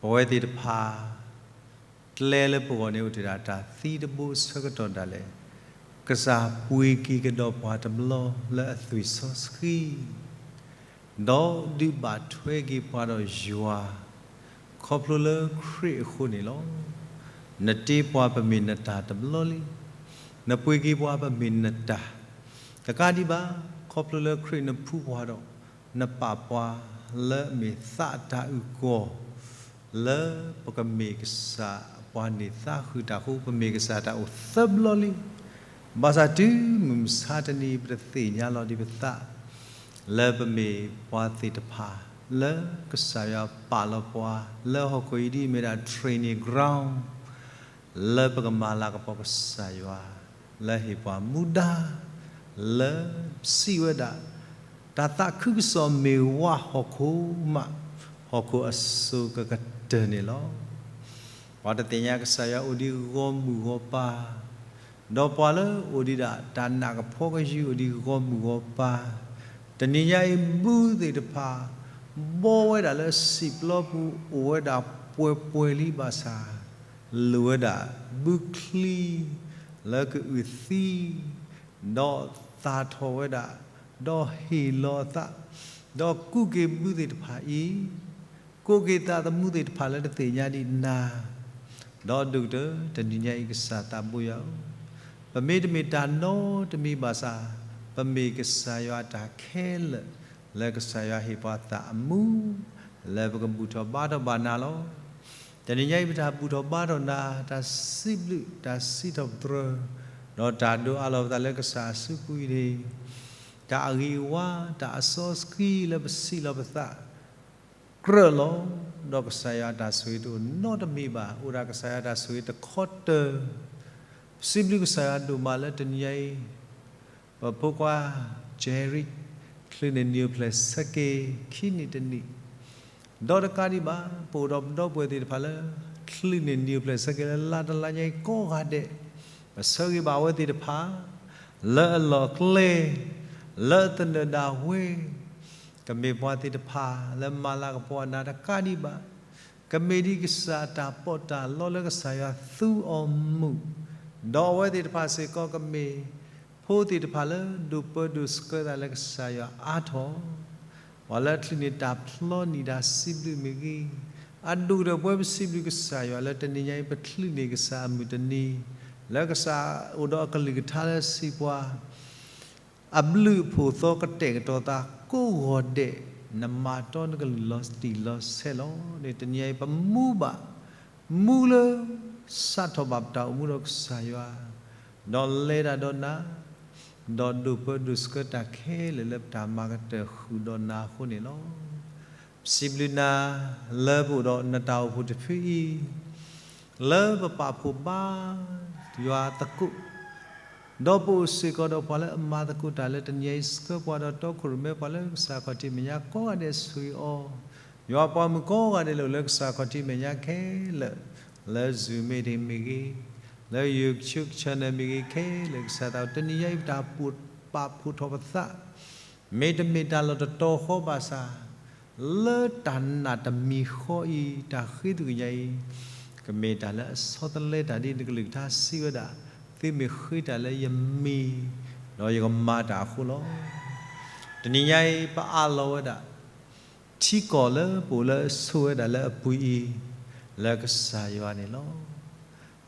ပဝဲသ့ၣ်တဖၣ် ကျဲလၢပဂီၢ်န့ၣ်အိၣ်တ့ၢ်ဒၣ်တၢ်သံတဘိဆၢကတီၢ်ဒၣ်လဲာ်, ကစၢ်ပှ့ၤက့ၤကဒီးပှၤတဘျီလၢအသွံၣ်စီဆှံ, ဒီးဒုးဘၣ်ထွဲက့ၤပှၤဒီးယွၤ, ခီဖျိလၢခရံာ်အဃိန့ၣ်လီၤ. နတ့ပှၤပမ့ၢ်နတၢ်တဘျီလံ, နပှ့ၤက့ၤပှၤပမ့ၢ်နတၢ်, တကးဒံးဘၣ်, ခီဖျိလၢခရံာ်နဖှူပှၤဒီး နပာ်ပှၤလၢအမ့ၢ်သးအတၢ်အုၣ်ကီၤ လၢပကမ့ၢ်ကစၢ်ပှၤန့ၢ်သါဃုာ်တၢ်အဃိ ပမ့ၢ်ကစၢ်တၢ်အိၣ်သၢဘျီလံ. ဘၣ်ဆၣ်တုၤမုၢ်မဆါတနံၤ ပတသ့ၣ်ညါလီၤဒံးပသး လၢပမ့ၢ်ပှၤသ့ၣ်တဖၣ် လၢကစၢ်ယွၤပာ်လီၤပှၤ လၢဟီၣ်ခိၣ်အံၤဒ်အမ့ၢ်ဒၣ် training ground လၢပကမၤလၤကပီၤကစၢ်ယွၤ လၢဟ့ၣ်ပှၤမူဒါ လၢစံးဝဲဒၣ် တၢ်သးခုကစီၣ်မ့ၢ်ဝးဟီၣ်ခိၣ်မး ဟီၣ်ခိၣ်အစိၤကကတၢၢ်န့ၣ်လီၤ. ပှၤတသ့ၣ်ညါကစၢ်ယွၤအိၣ်ဒံးဂီၢ်မုၢ်ဂီၢ်ပၤ ဒီးပှၤလၢအိၣ်ဒံးဒၣ်တၢ်နးကဖီကယူၢ်အိၣ်ဒံးဂီၢ်မုၢ်ဂီၢ်ပၤ, တနံၤညါအံၤဘုသ့ၣ်တဖၣ် ဘီဝဲဒၣ်လၢစံာ်ပျီပူၤ အိၣ်ဝဲဒၣ်ပှဲၤပှဲၤလံဘၣ်ဆၣ်, လိၣ်ဝဲဒၣ်ဘုချံ လၢကအုၣ်သံ ဒီးသၣ်ထီၣ်ဝဲဒၣ်, ဒီးဟ့ၣ်လီၤအသး, ဒီးကူးက့ၤဘုသ့ၣ်တဖၣ်အံၤ, ကူးက့ၤသးသမူသ့ၣ်တဖၣ်လၢတသ့ၣ်ညါဒံးနၤ, ဒီးဒိၣ်ကတၢၢ်တနံၤညါအံၤကစၢ်သးဘိယွၤဧၢ, ပမ့ၢ်တမ့ၢ်တၢ်နီတမံၤဘၣ်ဆၣ်, ပမ့ၢ်ကစၢ်ယွၤအတၢ်ခဲလၢာ် လၢကစၢ်ယွၤဟ့ၣ်ပှၤသးအမူ, လၢပကဘူၣ်ထီၣ်ဘါထီၣ်ဘၣ်နၤလီၤ. တနံၤညါအံၤပတၢ်ဘူၣ်ထီၣ်ဘါထီၣ်နၤ, တၢ်စံးဘျုးတၢ်စံးထီၣ်ပတြၢၤ, ဒီးတၢ်ဒိးအးလီၤပသးလၢကစၢ်အစုပူၤအံၤန့ၣ်, တၢ်အဂ့ၤအဝါ တၢ်အစီဆှံလၢပစံးလီၤပသး ကြၢးလီၤ, ဒီးကစၢ်ယွၤအတၢ်ဆိၣ်ဂ့ၤတအိၣ်နီတမံၤဘၣ်, အိၣ်ဒၣ်ကစၢ်ယွၤအတၢ်ဆိၣ်ဂ့ၤတခီတၢၢ်, ပစံးဘျုးကစၢ်ယွၤဒိၣ်မးလၢတနံၤညါအံၤ ပဖိခွါ Jerry ချုးန့ၢ်နံၣ်အိၣ်ဖျဲၣ်ဆၢက့ၤ ခံနံၣ်တနံၣ်, ဒီးတကးဒံးဘၣ် ပအိၣ်ဒီးပဒီပုၢ်ဝဲၢ်သ့ၣ်တဖၣ်လၢ ချုးန့ၢ်နံၣ်အိၣ်ဖျဲၣ်ဆၢက့ၤလၢလါတလါညါအံၤကိးဂၤဒဲး, ပဆၢဂ့ၤဘၣ်အဝဲသ့ၣ်တဖၣ် လၢအလီၢ်အကျဲ လၢအသနၢၣ်ဒၣ်ဝဲ ကမ့ၢ်ပှၤသ့ၣ်တဖၣ်လၢမၤလၤကပီၤအနၤတကးဒံးဘၣ်, ကမ့ၢ်ဒ်ကစၢ်အတၢ်ပီးတၢ်လီလၢကစၢ်ယွၤသူအီၤမုာ်, ဒီးအဝဲသ့ၣ်တဖၣ်စ့ၢ်ကီးကမ့ၢ် ဖိသ့ၣ်တဖၣ်လၢဒိၣ်ပၢဒိၣ်ဆှၢသးလၢကစၢ်ယွၤအါထီၣ်, ပှၤလၢချုးန့ၢ်တၢ်ဖျီနံၣ်တၢ်စံးဘျုးမ့ၢ်ဂ့ၤ, အဒိၣ်ကတၢၢ်ပဝဲပစံးဘျုးကစၢ်ယွၤလၢတနံၤညါအံၤ ပချုးန့ၢ်ကစၢ်အမုၢ်တနံၤ, လၢကစၢ်အိၣ်ဒီးအကလုၢ်ကထါလၢစံးပှၤ အဘျုးအဖှိၣ်သီကတဲာ်ကတီၤသးကိးဂီၤဒဲး, နမၤတီနကလုၢ်လီၤတံၢ်လီၤဆဲးလီၤန့ၣ် တနံၤအံၤပမူဘၣ်, မူလၢစးထီၣ်ဘၣ်ပတၢ်အိၣ်မူဒီးကစၢ်ယွၤ, ဒီးလဲၤတၢ်ဒီးနၤ, ဒီးဒိၣ်ပၢဒိၣ်ဆှၢတၢ်ခဲလၢာ်လၢပတၢ်မၤကတၢၢ်ဃုာ်ဒီးနၤအဃိန့ၣ်လီၤ. ပစံးဘျုးနၤလၢပအိၣ်ဒီးနတၢ်အိၣ်ဖှိၣ်တဖုအံၤ, လၢပပာ်ဖှိၣ်ဘါယွၤသကိး, ဒီးပအိၣ်စ့ၢ်ကီးဒီးပှၤလၢအမၤသကိးတၢ်လၢတနံၤအံၤ ဆှၢပှၤဒီးတီခိၣ်ရိၣ်မဲပှၤလၢကစၢ်ခီၣ်ထံးမဲာ်ညါကိးဂၤဒဲးဆိၣ်ဂ့ၤအီၤ, ယွၤပှၤမုၣ်ကိးဂၤဒဲးလၢအိၣ်လၢကစၢ်ခီၣ်ထံးမဲာ်ညါခဲလၢာ်, လၢ Zoom meeting မ့ၢ်ဂ့ၤ, လၢ YouTube channel မ့ၢ်ဂ့ၤခဲလၢာ် ကစၢ်သးတနံၤညါအံၤပတၢ်ပာ်ဖှိၣ်ထီၣ်ပသး မ့တမ့ၢ်တၢ်လီၢ်တတီၤဃီဘၣ်ဆၣ်, လၢတၢ်နာ်တမံၤဃီအံၤ တၢ်ဃ့သုးကညးအံၤ, ကမ့ၢ်တၢ်လၢအဆီတလဲတၢ်ဒ်နကလုၢ်ကထါစံးဝဲဒၣ်, သုမ့ၢ်ဃ့တၢ်လၢယမံၤ, ဒီးယကမၤတၢ်အဃိလီၤ. တနံၤညါအံၤ ပအးလီၤဝဲဒၣ် ထံကီၢ်လၢပအိၣ်လၢအဆိးဝဲဒၣ်လၢအပူၤအံၤ, လၢကစၢ်ယွၤန့ၣ်လီၤ.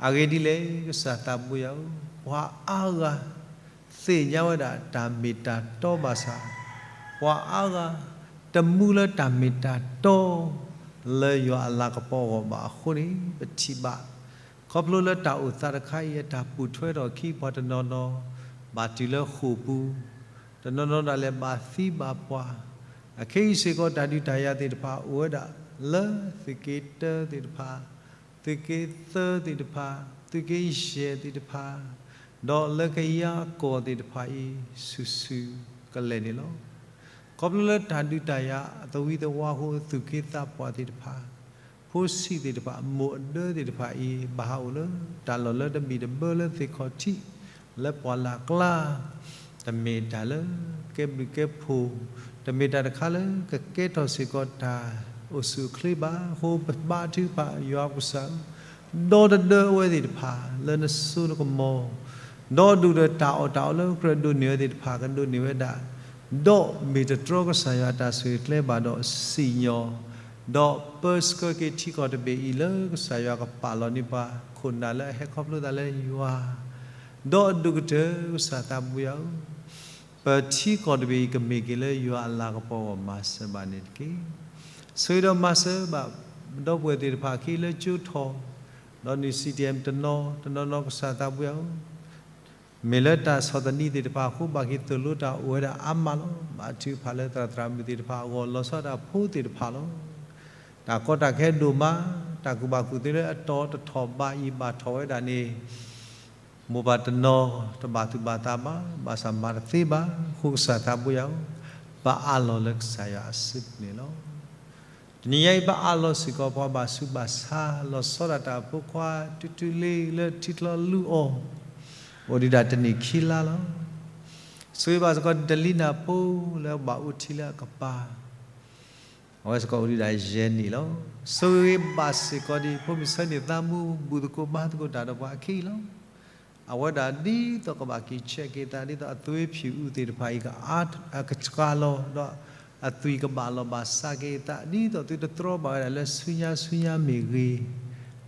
အဂ့ၢ်ဒ်လဲၣ်, ကစၢ်သးဘိယွၤဧၢ, ပှၤအါဂၤသ့ၣ်ညါဝဲဒၣ်တၢ်မ့ၢ်တၢ်တီဘၣ်ဆၣ်, ပှၤအါဂၤတမူလၢတၢ်မ့ၢ်တၢ်တီ လၢယွၤအလၤကပီၤအဂီၢ်ဘၣ်အဃိန့ၣ် ပထံၣ်ဘၣ် ခီဖျိလၢတၢ်အိၣ်သးတခါအံၤ အတၢ်ပိာ်ထွဲထီၣ်အခံ ပှၤတနီၤနီၤ ဘၣ်တုၤလၢဃိာ်ပူၤ, တနီၤနီၤဒၣ်လဲာ်ဘၣ်သံဘၣ်ပှၢ်, အခဲအံၤစ့ၢ်ကီး တၢ်ဒုးတၢ်ယၤသ့ၣ်တဖၣ်အိၣ်ဝဲဒၣ်လၢသုးက့တၢသ့ၣ်တဖၣ်, သုးက့သၢသ့ၣ်တဖၣ်, သုးက့ယဲၢ်သ့ၣ်တဖၣ်, ဒီးလၢကယၤကီၢ်သ့ၣ်တဖၣ်အံၤ ဆူၣ်ဆူၣ်ကလဲာ်န့ၣ်လီၤ. ခီဖျိလၢတၢ်ဒုးတၢ်ယၤအသဝံသဝါအဃိ သုးက့သးပှၢ်သ့ၣ်တဖၣ်, ဖိဆံးသ့ၣ်တဖၣ်, မိၢ်အဒၢသ့ၣ်တဖၣ်အံၤ ဘၣ်ဟးအိၣ်လၢတၢ်လီၢ်လၢတဘံၣ်တဘၢလၢသ့ၣ်ခီၣ်ထံး, လၢပှၢ်လၢ်ကျါ, တမ့ၢ်တၢ်လၢကဲဘျုးကဲဖှိၣ်, တမ့ၢ်တၢ်တခါလၢကကဲထီၣ်စ့ၢ်ကီးတၢ်အိၣ်ဆူၣ်အိၣ်ချ့ဘၣ်. အဃိပဘါထုကဖၣ် ယွၤပကစၢ်ဧၢ, ဒီတဒၢအဝဲသ့ၣ်တဖၣ်လၢနစိနကမီၤ, ဒီးဒိၣ်ဒီးတၢ်အီၣ်တၢ်အီလၢကြၢးဒိးန့ၢ်ဝဲသ့ၣ်တဖၣ် ကဒိးန့ၢ်ဝဲဒၣ်, ဒီးမ့ၢ်တတြီကစၢ်ယွၤတၢ်ဆၢဂ့ၤကျဲဘၣ်ဒီးစံၣ်ညီၣ်, ဒီးပၢဆှၢက့ၤထံကီၢ်တဘ့ၣ်အံၤလၢကစၢ်ယွၤကပာ်လီၤန့ၢ်ပှၤ ခိၣ်နၢ်လၢအဟဲခီဖျိသးလၢယွၤ ဒီးအဒိၣ်ကတၢၢ် ကစၢ်သးဘိယွၤဧၢ, ပထံကီၢ်တဘ့ၣ်အံၤကမ့ၢ်က့ၤလၢယွၤအလၤကပီၤအဂီၢ် မၤစၢၤဘၣ်န့ၣ်တက့ၢ်. ဆၢဂ့ၤဒီးမၤစၢၤဘၣ် ပဒီပုၢ်ဝဲၢ်သ့ၣ်တဖၣ်အခံလၢကၠိထီၣ်, ဒီးနုာ် CDM တနီၤတနီၤနီၤ ကစၢ်သးဘိယွၤဧၢ, မ့ၢ်လၢတၢ်ဆီၣ်သနံးသ့ၣ်တဖၣ်အဃိ ဘၣ်က့ၤသိၣ်လိတၢ်အိၣ်ဝဲဒၣ်အါမးလီၤ. ဘါထုကဖၣ်လၢသရၣ်သရၣ်မုၣ်သ့ၣ်တဖၣ်အဂီၢ် လီၤဆီဒၣ်တၢ်ဖိသ့ၣ်တဖၣ်လီၤ. တၢ်ကီတၢ်ခဲဒိၣ်မး, တၢ်ကူၣ်ဘၣ်ကူၣ်သ့လၢအတီၤတထီၣ်ဘးအံၤဘၣ်ထီၣ်ဝဲဒၣ်န့ၣ် မိၢ်ပၢ်တနီၤ တဘၣ်သူၣ်ဘၣ်သးဘၣ်, ဘၣ်ဆၣ်မၤတသ့ဘၣ်. အဃိကစၢ်သးဘိယွၤဧၢ, ပအးလီၤလၢကစၢ်ယွၤအစုပူၤန့ၣ်လီၤ. တနံၤညါအံၤ ပအးလီၤစ့ၢ်ကီးပှၤဘၣ်ဆူးဘၣ်ဆါ လီၤဆီဒၣ်တၢ်ဖိခွါ တုၤတုၤလ့လၢထံချီလူအီၤ, အိၣ်ဒံးဒၣ်တနံၣ်ခံလါလီၤ. ဆိၣ်ဂ့ၤဘၣ်စ့ၢ်ကီးဒလံနၢ်ဖိလၢအဘၣ်အိၣ်ထံလၢအကပၤ အဝဲစ့ၢ်ကီးအိၣ်ဒံးဒၣ်ယဲၢ်နံၣ်လီၤ. ဆိၣ်ဂ့ၤဘၣ်စ့ၢ်ကီးဒ် ဖိမုၣ်ဆၢန့ၢ်သးမူ ဘူၣ်သကိးဘါသကိးတၢ်ဒီးပှၤအခံလီၤ. အဝဲဒၣ်ဒ်သိးကဘၣ်က့ၤဆဲးက့ၤသး ဒ်သိးအသွ့ဖၠူၣ်အူသ့ၣ်တဖၣ်အံၤ ကအါကစှၤလီၤ ဒီးအသွံၣ်ကဘၣ်လီၤဘၣ်စးက့ၤသး ဒ်သိးသုတတြီဘၣ်ဝဲဒၣ်လၢဆူညါဆူညါမ့ၢ်ဂ့ၤ,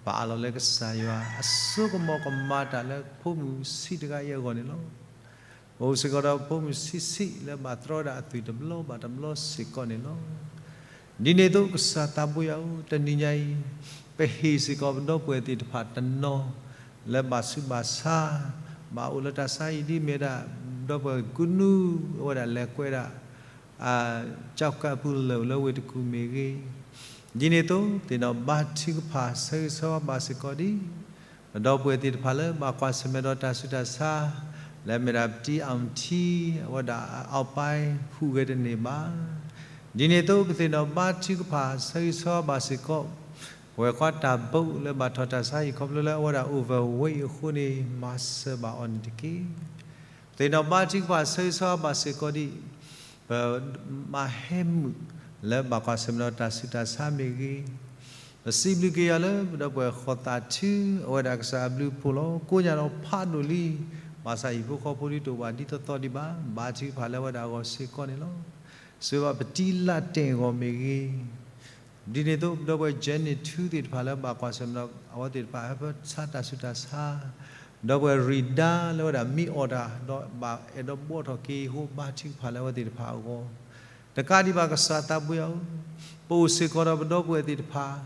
ပအးလီၤလၢကစၢ်ယွၤအစိကမီၤကမၤတၢ်လၢဖိမုၣ်ဆံးတဂၤအံၤအဂီၢ်န့ၣ်လီၤ. ပအိၣ်စ့ၢ်ကီးဒီးဖိမုၣ်ဆံးဆံးလၢဘၣ်တြီဒၣ်အသွံၣ်တဘျီဘၣ်တဘျီစ့ၢ်ကီးန့ၣ်လီၤ. ဒ်န့ၣ်အသိးကစၢ်သးဘိယွၤဧၢ, တနံၤညါအံၤ ပဟ့ၣ်စ့ၢ်ကီးပဒီပုၢ်ဝဲၢ်သ့ၣ်တဖၣ်တနီၤ လၢဘၣ်ဆူးဘၣ်ဆါ ဘၣ်အိၣ်လၢတၢ်ဆါအံၤဒ်မ့ၢ်ဒၣ် ပဒီပုၢ်ဝဲၢ်ကူနူ အဝဲဒၣ်လဲၤကွဲးဒၣ် ကၠီကၢၣ်ပူၤလၢာ်လၢဝ့ၢ်တကူၣ်မ့ၢ်ဂ့ၤ, ဒ်န့ၣ်အသိး သ့ၣ်နီၣ်ဘါထုကဖၣ် ဆၢဂ့ၤဆၢဝါဘၣ်စ့ၢ်ကီးဒ် ပဒီပုၢ်ဝဲၢ်သ့ၣ်တဖၣ်လၢဘၣ်ကွၢ်ဆၢၣ်မဲာ်ဒီးတၢ်ဆူးတၢ်ဆါ လၢအမ့ၢ်ဒၣ်ပတံၤအီၣ်ထံ အဝဲဒၣ်အအီၣ်ပၢ်ဟူးဂဲၤတန့ၢ်ဘၣ်. ဒ်န့ၣ်အသိး ပသ့ၣ်နီၣ်ဘါထုကဖၣ် ဆၢဂ့ၤဆၢဝါဘၣ်စ့ၢ်ကီး ပဝဲၢ်ခွါတၢ်ဘိးလၢဘၣ်ထီၣ်တၢ်ဆါအံၤ ခီဖျိလၢအဝဲဒၣ် overweight အဃိန့ၣ် မၤစၢၤဘၣ်အီၤန့ၣ်တက့ၢ်. ပသ့ၣ်နီၣ်ဘါထုကဖၣ် ဆၢဂ့ၤဆၢဝါဘၣ်စ့ၢ်ကီးဒ် ပမၤဟဲမုာ်လၢဘၣ်ကွၢ်ဆၢၣ်မဲာ်ဒီးတၢ်ဆူးတၢ်ဆါမ့ၢ်ဂ့ၤ, ပစံးဘျုးက့ၤယွၤလၢပဒီပုၢ်ဝဲၢ်ဃီၤသးထု အဝဲဒၣ်ကစၢ်အဘျုးအဖှိၣ်လီၤ. ကိးညါဒီးဖးဒိၣ်လံ, ဘၣ်ဆၣ်ဟံၣ်ဖိဃီဖိဒ်တအိၣ်ဘၣ်ဒ်သိးသိးဒံးဘၣ်, ဘါထုကဖၣ်လၢအဝဲဒၣ်အဂီၢ်စ့ၢ်ကီးန့ၣ်လီၤ. စံးဘၣ်ပတံၤလၢတဲာ်အဂီၢ်မ့ၢ်ဂ့ၤ, ဒ်န့ၣ်အသိး ပဒီပုၢ်ဝဲၢ် Jenny ထူသ့ၣ်တဖၣ်လၢဘၣ်ကွၢ်ဆၢၣ်မဲာ်ဒီး အဝဲသ့ၣ်တဖၣ်ဟၢဖၢဆါတၢ်ဆူးတၢ်ဆါ, ဒီပုၢ်ဝဲၢ်ရံၤဒါလၢအဝဲဒၣ်မ့ၢ်အီၣ်တၢ် ဒီးဘၣ်အဲၣ်ဒိးဘှီထီၣ်က့ၤအဃိ ဘါထုကဖၣ်လၢအဝဲသ့ၣ်တဖၣ်အဂီၢ်, တကးဒံးဘၣ်ကစၢ်သးဘိယွၤဧၢ, ပအိၣ်စ့ၢ်ကီးဒီးပဒီပုၢ်ဝဲၢ်သ့ၣ်တဖၣ်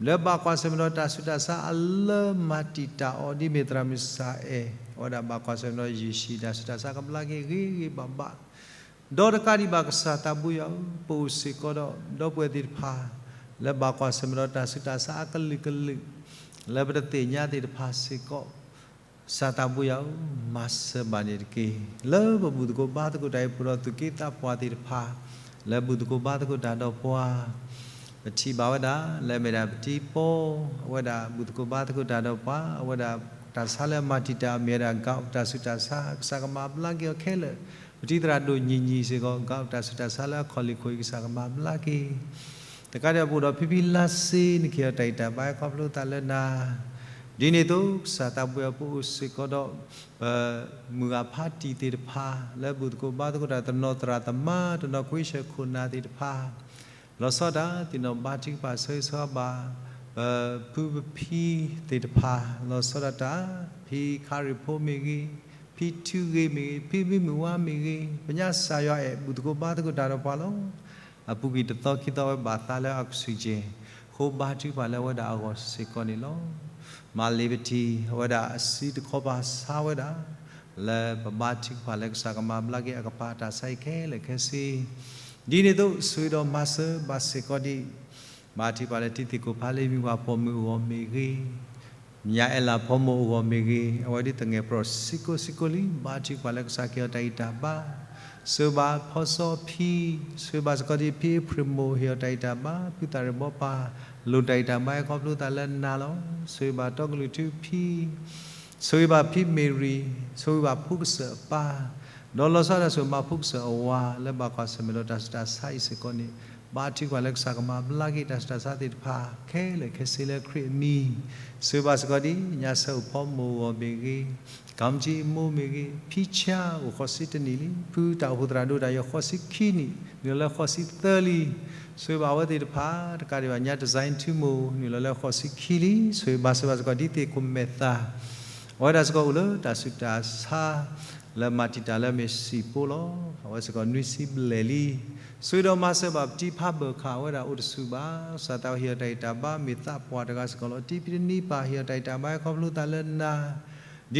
လၢဘၣ်ကွၢ်ဆၢၣ်မဲာ်ဒီးတၢ်ဆူးတၢ်ဆါအလၢမၤတံာ်တာ်အီၤ ဒ်မ့ၢ်သရၣ်မုၣ်စၤအဲၣ် အဝဲဒၣ်ဘၣ်ကွၢ်ဆၢၣ်မဲာ်ဒီးယ့ၣ်ၡံးတၢ်ဆူးတၢ်ဆါကဘျါက့ၤဂ့ၤဂ့ၤဘၣ်ဘၣ် ဒီးတကးဒံးဘၣ်ကစၢ်သးဘိယွၤဧၢ, ပအိၣ်စ့ၢ်ကီးဒီးဒီပုၢ်ဝဲၢ်သ့ၣ်တဖၣ် လၢဘၣ်ကွၢ်ဆၢၣ်မဲာ်ဒီးတၢ်ဆူးတၢ်ဆါအကလုာ်ကလုာ် လၢပတသ့ၣ်ညါသ့ၣ်တဖၣ်စ့ၢ်ကီး, ကစၢ်သးဘိယွၤဧၢ, မၤစၢၤဘၣ်န့ၣ်တက့ၢ်. လၢပဘူၣ်သကိးဘါသကိးတၢ်အံၤ ပအိၣ်ဒီးသူၣ်က့သးပှၢ်သ့ၣ်တဖၣ် လၢဘူၣ်သကိးဘါသကိးတၢ်ဒီးပှၤ ပထံၣ်ဘၣ်ဝဲဒၣ် လၢအမ့ၢ်ဒၣ်ပတံၤပီ အဝဲဒၣ်ဘူၣ်သကိးဘါသကိးတၢ်ဒီးပှၤ အဝဲဒၣ်တၢ်ဆါလၢအမၤတံာ်တာ်အမ့ၢ်ဝဲဒၣ် gout တၢ်ဆူးတၢ်ဆါ ကစၢ်ကမၤဘျါက့ၤအီၤခဲလၢာ်, ပတံၤသရၣ်ဒိၣ်နံၤနံၤစ့ၢ်ကီး gout တၢ်ဆူးတၢ်ဆါလၢအခီၣ်လ့ၢ်ခိၣ်အံၤ ကစၢ်ကမၤဘျါက့ၤ တကးဒံးပအိၣ်ဒီးဖံဖံလါစ့ နခ့ၣ်အီၤတၢ်ဂံၢ်တၢ်ဘါ ခီဖျိသးလၢနၤ, ဒ်န့ၣ်အသိး ကစၢ်သးဘိယွၤ ပအိၣ်စ့ၢ်ကီးဒီး ပမုၢ်ဂၢ်ဖါတံၢ်သ့ၣ်တဖၣ် လၢဘူၣ်သကိးဘါသကိးတၢ် တနီၤသရၣ်သမါ တနီၤခွံဆၢၣ်ခိၣ်နၢ်သ့ၣ်တဖၣ် လီၤဆီဒၣ်တၢ် သ့ၣ်နီၣ်ဘါထုကဖၣ်ဆၢဂ့ၤဆၢဝါဘၣ် ပဖုပဖံသ့ၣ်တဖၣ် လီၤဆီဒၣ်တၢ် ဖံခါရံၣ်ဖိမ့ၢ်ဂ့ၤ, ဖံထူဂ့ၤမ့ၢ်ဂ့ၤ, ဖံမုၢ်မုၢ်ဝါမ့ၢ်ဂ့ၤ, ပညါစၢ်ယွၤအဲၣ်ဘူၣ်သကိးဘါသကိးတၢ်ဒီးပှၤလီၤ. အပူၤကွံာ်တသီခံသီဝဲဘၣ်သးလၢ oxygen အဃိဘါထုကဖၣ်လၢအဝဲဒၣ်အဂီၢ်စ့ၢ်ကီးန့ၣ်လီၤ. မၤလ့ၤပထံၣ် အဝဲဒၣ်အစုတခီပၤဆါဝဲဒၣ် လၢပဘါထုကဖၣ်လၢကစၢ်ကမၤဘျါက့ၤအကပၤတၢ်ဆါအံၤခဲလၢာ်ခဲဆ့, ဒ်န့ၣ်အသိး ဆိၣ်ဂ့ၤဒီးမၤစၢၤဘၣ်စ့ၢ်ကီးဒ် ဘါထုကဖၣ်လၢတံၤသကိးဖါလ့မံပှၤပိာ်မုၣ်အဂီၢ်မ့ၢ်ဂ့ၤ, မၠါအဲလးဖီမိၣ်အဂီၢ်မ့ၢ်ဂ့ၤ, အဝဲဒ်သငဲးပရီၣ်စ့ၢ်ကီးစ့ၢ်ကီးလံ, ဘါထုကဖၣ်လၢကစၢ်ကဟ့ၣ်အီၤတၢ်ဂံၢ်တၢ်ဘါ, ဆိၣ်ဂ့ၤဘၣ်ဖီစီဖံ, ဆိၣ်ဂ့ၤဘၣ်စ့ၢ်ကီးဒ်ဖံအ့ဖြ့ၣ်မိၢ်ဟ့ၣ်အီၤတၢ်ဂံၢ်တၢ်ဘါ, ဖုသးရ့ၣ်ဘီပၢ်လိၣ်တၢ်ဂံၢ်တၢ်ဘါဟဲခီဖျိသးလၢနၤလီၤ. ဆိၣ်ဂ့ၤဘၣ်တီကလုာ်ထူဖံ ဆိၣ်ဂ့ၤဘၣ်ဖံမ့ၢ်ရံၤ, ဆိၣ်ဂ့ၤဘၣ်ဖိကစၢၢ်အပၢ်, ဒီးလီၤဆီဒၣ်တၢ်ဆိၣ်ဂ့ၤဘၣ်ဖိကစၢၢ်အဝၤ လၢဘၣ်ကွၢ်ဆၢၣ်မဲာ်ဒီးတၢ်ဆူးတၢ်ဆါအံၤစ့ၢ်ကီးန့ၣ်, ဘါထုကဖၣ်လၢကစၢ်ကမၤဘျါက့ၤတၢ်ဆူးတၢ်ဆါသ့ၣ်တဖၣ် ခဲလၢာ်ခဲဆ့လၢခရံာ်အမံၤ, ဆိၣ်ဂ့ၤဘၣ်စ့ၢ်ကီးဒ် ညါဆၢအိၣ်ဖီမိၢ်အဂီၢ်မ့ၢ်ဂ့ၤ, ကၠီမကၠံအမိၢ်မ့ၢ်ဂ့ၤ, ဖံဆါအိၣ်ဃီၤဆံတနံၣ်လံ, ဖုတၢ်အိၣ်ဖှိၣ်သရၣ်ဒိၣ်တၢ်ယီၤဃီၤဆံခံနံၣ် နုာ်လီၤလၢဃီၤဆံသၢလံ, ဆိၣ်ဂ့ၤဘၣ်အဝဲသ့ၣ်တဖၣ်, တကးဒံးဘၣ်ညါ design ထူမိၢ် နုာ်လီၤလၢဃီၤဆံခံလံ, ဆိၣ်ဂ့ၤဘါစၢၤဘၣ်စ့ၢ်ကီးဒ်သ့ၣ်ခိၣ်မဲာ်သၣ် အဝဲဒၣ်စ့ၢ်ကီးအိၣ်လၢတၢ်ဆူးတၢ်ဆါ လၢမၤတံာ်တာ်လၢမ့ၢ်စံၣ်ဖိလီၤ. အဝဲစ့ၢ်ကီးနွံဆံဘျဲၣ်လံ. ဆိၣ်ဂ့ၤဒီးမၤစၢၤဘၣ်ပတံၤဖးဘၢၣ်ခၣ် အဝဲဒၣ်အိၣ်တဆူၣ်ဘၣ်, ကစၢ်သးဟ့ၣ်အီၤတၢ်ဂံၢ်တၢ်ဘါ မ့ၢ်သးပှၢ်တဂၤစ့ၢ်ကီးလီၤ. တံၤဖံတနံၤပၢ်ဟ့ၣ်အီၤတၢ်ဂံၢ်တၢ်ဘါ ဟဲခီဖျိသးလၢနၤ,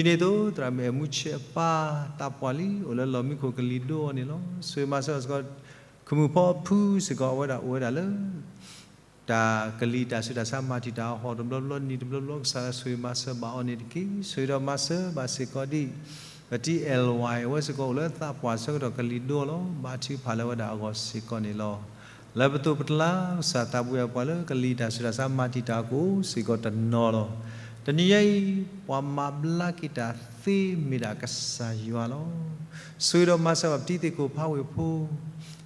ဒ်န့ၣ်အသိး သရၣ်မုၣ်အဲၣ်မူဆ့အပၢ် သးပှၢ်လံ, အိၣ်လၢလီၢ်မံခိၣ်ကလံၤဒိအီၤန့ၣ်လီၤ. ဆိၣ်ဂ့ၤမၤစၢၤဘၣ်စ့ၢ်ကီး ခမုၣ်ဖီဖုစ့ၢ်ကီး အဝဲဒၣ်အိၣ်ဝဲဒၣ်လၢ တၢ်ကလံၤတၢ်ဆူးတၢ်ဆါ မၤတံာ်တာ်အဟီၣ်တဘျီဘျီ နံၤတဘျီဘျီကစၢ်ယွၤဆိၣ်ဂ့ၤမၤစၢၤဘၣ်အီၤန့ၣ်တက့ၢ်. ဆိၣ်ဂ့ၤဒီးမၤစၢၤဘၣ်စ့ၢ်ကီးဒ် ပတံၤ L Y အဝဲစ့ၢ်ကီးအိၣ်လၢသးပှၢ်ဆၢကတီၢ်ကလံၤဒိအီၤလီၤ. ဘါထုကဖၣ်လၢအဝဲဒၣ်အဂီၢ်စ့ၢ်ကီးန့ၣ်လီၤ. လၢပသိးပတလါ ကစၢ်သးပှၢ်ပှၤလၢကလံၤတၢ်ဆူးတၢ်ဆါ မၤတံာ်တာ်အီၤစ့ၢ်ကီးတနီၤလီၤ. တနံၤညါအံၤ ပှၤမၤဘျါက့ၤတၢ်သ့မ့ၢ်ဒၣ်ကစၢ်ယွၤလီၤ. ဆိၣ်ဂ့ၤဒီးမၤစၢၤဘၣ်ပတံၤသ့ၣ်ခိၣ်ဖးဝ့ၢ်ဖိ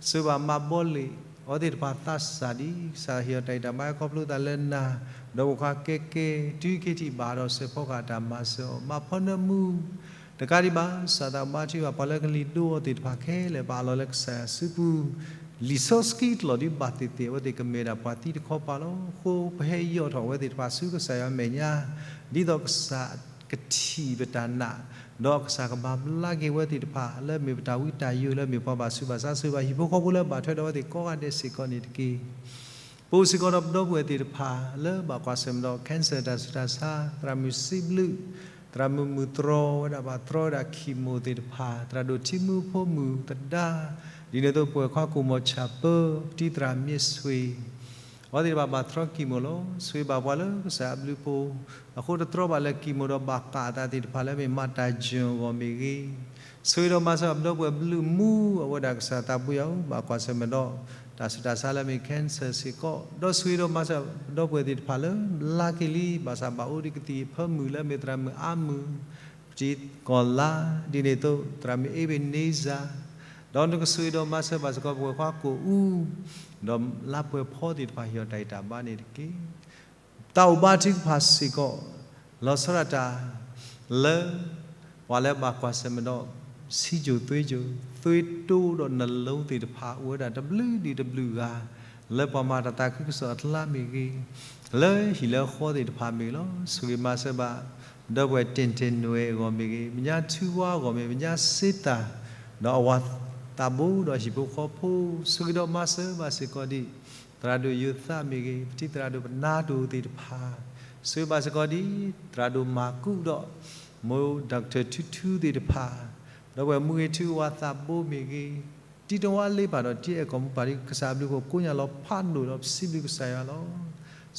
ဆိၣ်ဂ့ၤဘၣ်မၤဘီလ့ၣ် အဝဲသ့ၣ်တဖၣ်သးစၢ်ဒ် ကစၢ်ဟ့ၣ်အီၤတၢ်ဂံၢ်တၢ်ဘါ ဟဲခီဖျိသးလၢနၤ, ဒီးပိာ်ခွါကဲကဲ တုၤခဲထံၣ်ဘၣ်ဒီး စဲးဖီကဟၣ်တၢ်မၤစၢၤအီၤ ဘၣ်ဖီနၢမူ, တကးဒံးဘၣ် ကစၢ်သးဘါထုကဖၣ်ပှၤလၢကလံၤဒိအီၤသ့ၣ်တဖၣ်ခဲလၢာ် ပာ်အလီၤလၢကစၢ်ယွၤစုပူၤ, လံာ်စီဆှံတလီၢ်ဒ်ဘၣ်သ့ၣ်သ့ၣ် အဝဲသ့ၣ်ကမ့ၢ်ဒၣ်ပှၤသံတခီပၤလီၤ. အဃိပဟဲယီၣ်ထီၣ်အဝဲသ့ၣ်တဖၣ်ဆူကစၢ်ယွၤအမဲာ်ညါ, ဒ်သိးကစၢ်ကထံၣ်ပတၢ်နာ်, ဒီးကစၢ်ကမၤဘျါက့ၤဝဲသ့ၣ်တဖၣ် လၢမ့ၢ်ပတၢ်ဝံတၢ်ယိာ် လၢမ့ၢ်ပှၤဘၣ်ဆူးဘၣ်ဆါ ဆိၣ်ဂ့ၤဘၣ်ဟံၣ်ဖိဃီဖိလၢဘၣ်ထွဲဒီးအဝဲသ့ၣ်ကိးဂၤဒဲးစ့ၢ်ကီးန့ၣ်တက့ၢ်. ပအိၣ်စ့ၢ်ကီးဒီးပဒီပုၢ်ဝဲၢ်သ့ၣ်တဖၣ် လၢဘၣ်ကွၢ်ဆၢၣ်မဲာ်ဒီး cancer တၢ်ဆူးတၢ်ဆါ, သရၣ်မုၣ်စံးဘျုး, သရၣ်မုၣ်မုၢ်တြီၤဝဲဒၣ် ဘၣ်တြီဝဲဒၣ် chemo သ့ၣ်တဖၣ်, သရၣ်ဒိၣ်ထံမူဖိမုၣ်သဒါ, ဒ်န့ၣ်အသိးပဝဲၢ်ခွါကိၣ်မီၤဆၣ်ပၢ, ပတံၤသရၣ်မ့ၢ်ဆွ့ၣ် အဝဲသ့ၣ်တဖၣ်ဘၣ်တြီ chemo လီၤ. ဆိၣ်ဂ့ၤဘၣ်ပှၤလၢကစၢ်အဘျုးအဖှိၣ်, အဃိတတြီဘၣ်လၢ chemo ဒီးဘၣ်ဃးအသးသ့ၣ်တဖၣ်လၢမ့ၢ်မၤတၢ်ယွၤအဂီၢ်မ့ၢ်ဂ့ၤ, ဆိၣ်ဂ့ၤဒီးမၤစၢၤပဒီပုၢ်ဝဲၢ်ဘျုးမူ အဝဲဒၣ်ကစၢ်သးပှၢ်အီၤ ဘၣ်ကွၢ်ဆၢၣ်မဲာ်ဒီး တၢ်ဆူးတၢ်ဆါလၢမ့ၢ် cancer စ့ၢ်ကီး, ဒီးဆိၣ်ဂ့ၤဒီးမၤစၢၤပဒီပုၢ်ဝဲၢ်သ့ၣ်တဖၣ်လၢ ဘျါက့ၤလံ ဘၣ်ဆၣ်ဘၣ်အိၣ်ဒံးကသံၣ်အဖၢမုၢ်လၢမ့ၢ်သရၣ်မုၣ်အါမုၢ်, ပတံၤကီၤလါ, ဒ်န့ၣ်အသိး သရၣ်မုၣ်အ့ဘ့ၣ်န့စၢ်, ဒီးနကဆိၣ်ဂ့ၤဒီးမၤစၢၤဘၣ်စ့ၢ်ကီးပဝဲၢ်ခွါကိၣ်အူ, ဒီးလါပှဲၤဖီသ့ၣ်တဖၣ် ဟ့ၣ်အီၤတၢ်ဂံၢ်တၢ်ဘါန့ၣ်တက့ၢ်. တၢ်အိၣ်ဘါထုကဖၣ်စ့ၢ်ကီး လီၤဆီဒၣ်တၢ် လၢ ပှၤလၢဘၣ်ကွၢ်ဆၢၣ်မဲာ်ဒီး ဆံးကိၤသွ့ကိၤ, သွ့တိဒီးနလိသ့ၣ်တဖၣ် အိၣ်ဝဲဒၣ်တဘျုးဒံးတဘျုးဂၤ, လၢပှၤမၤတၢ်သးခုကစီၣ်အကျါမ့ၢ်ဂ့ၤ, လၢဟံၣ်လၢဃီသ့ၣ်တဖၣ်မ့ၢ်ဂ့ၤလီၤ. ဆိၣ်ဂ့ၤမၤစၢၤဘၣ် ဒီပုၢ်ဝဲၢ်တ့ၢ်တ့ၢ်နွဲၣ်အဂီၢ်မ့ၢ်ဂ့ၤ, မညါထူဝါအဂီၢ်မ့ၢ်, မညါစ့တၢ်, ဒီးအဝၤသးဘိဒီးဟံၣ်ဖိဃီဖိ, ဆိၣ်ဂ့ၤဒီးမၤစၢၤဘၣ်စ့ၢ်ကီးဒံး သရၣ်ဒိၣ်ယိၤသးမ့ၢ်ဂ့ၤ, ပတံၤသရၣ်ဒိၣ်ပနါဒိၣ်သ့ၣ်တဖၣ်, ဆိၣ်ဂ့ၤဘၣ်စ့ၢ်ကီးဒ် သရၣ်ဒိၣ်မၤကူးဒီး မိၢ် doctor ထူထူသ့ၣ်တဖၣ်, ဒီပုၢ်ဝဲၢ်မူဂ့ၤထူဝါသးဘိမ့ၢ်ဂ့ၤ, တံၤတဝါလ့ပၢ်ဒီးတံၤအဲၣ်ကီၢ်မူပၢ်ဒ်ကစၢ်အဘျုးအဖှိၣ်ကိးညါလီၤဖးဒိၣ်ဒီးပစံးဘျုးကစၢ်ယွၤလီၤ.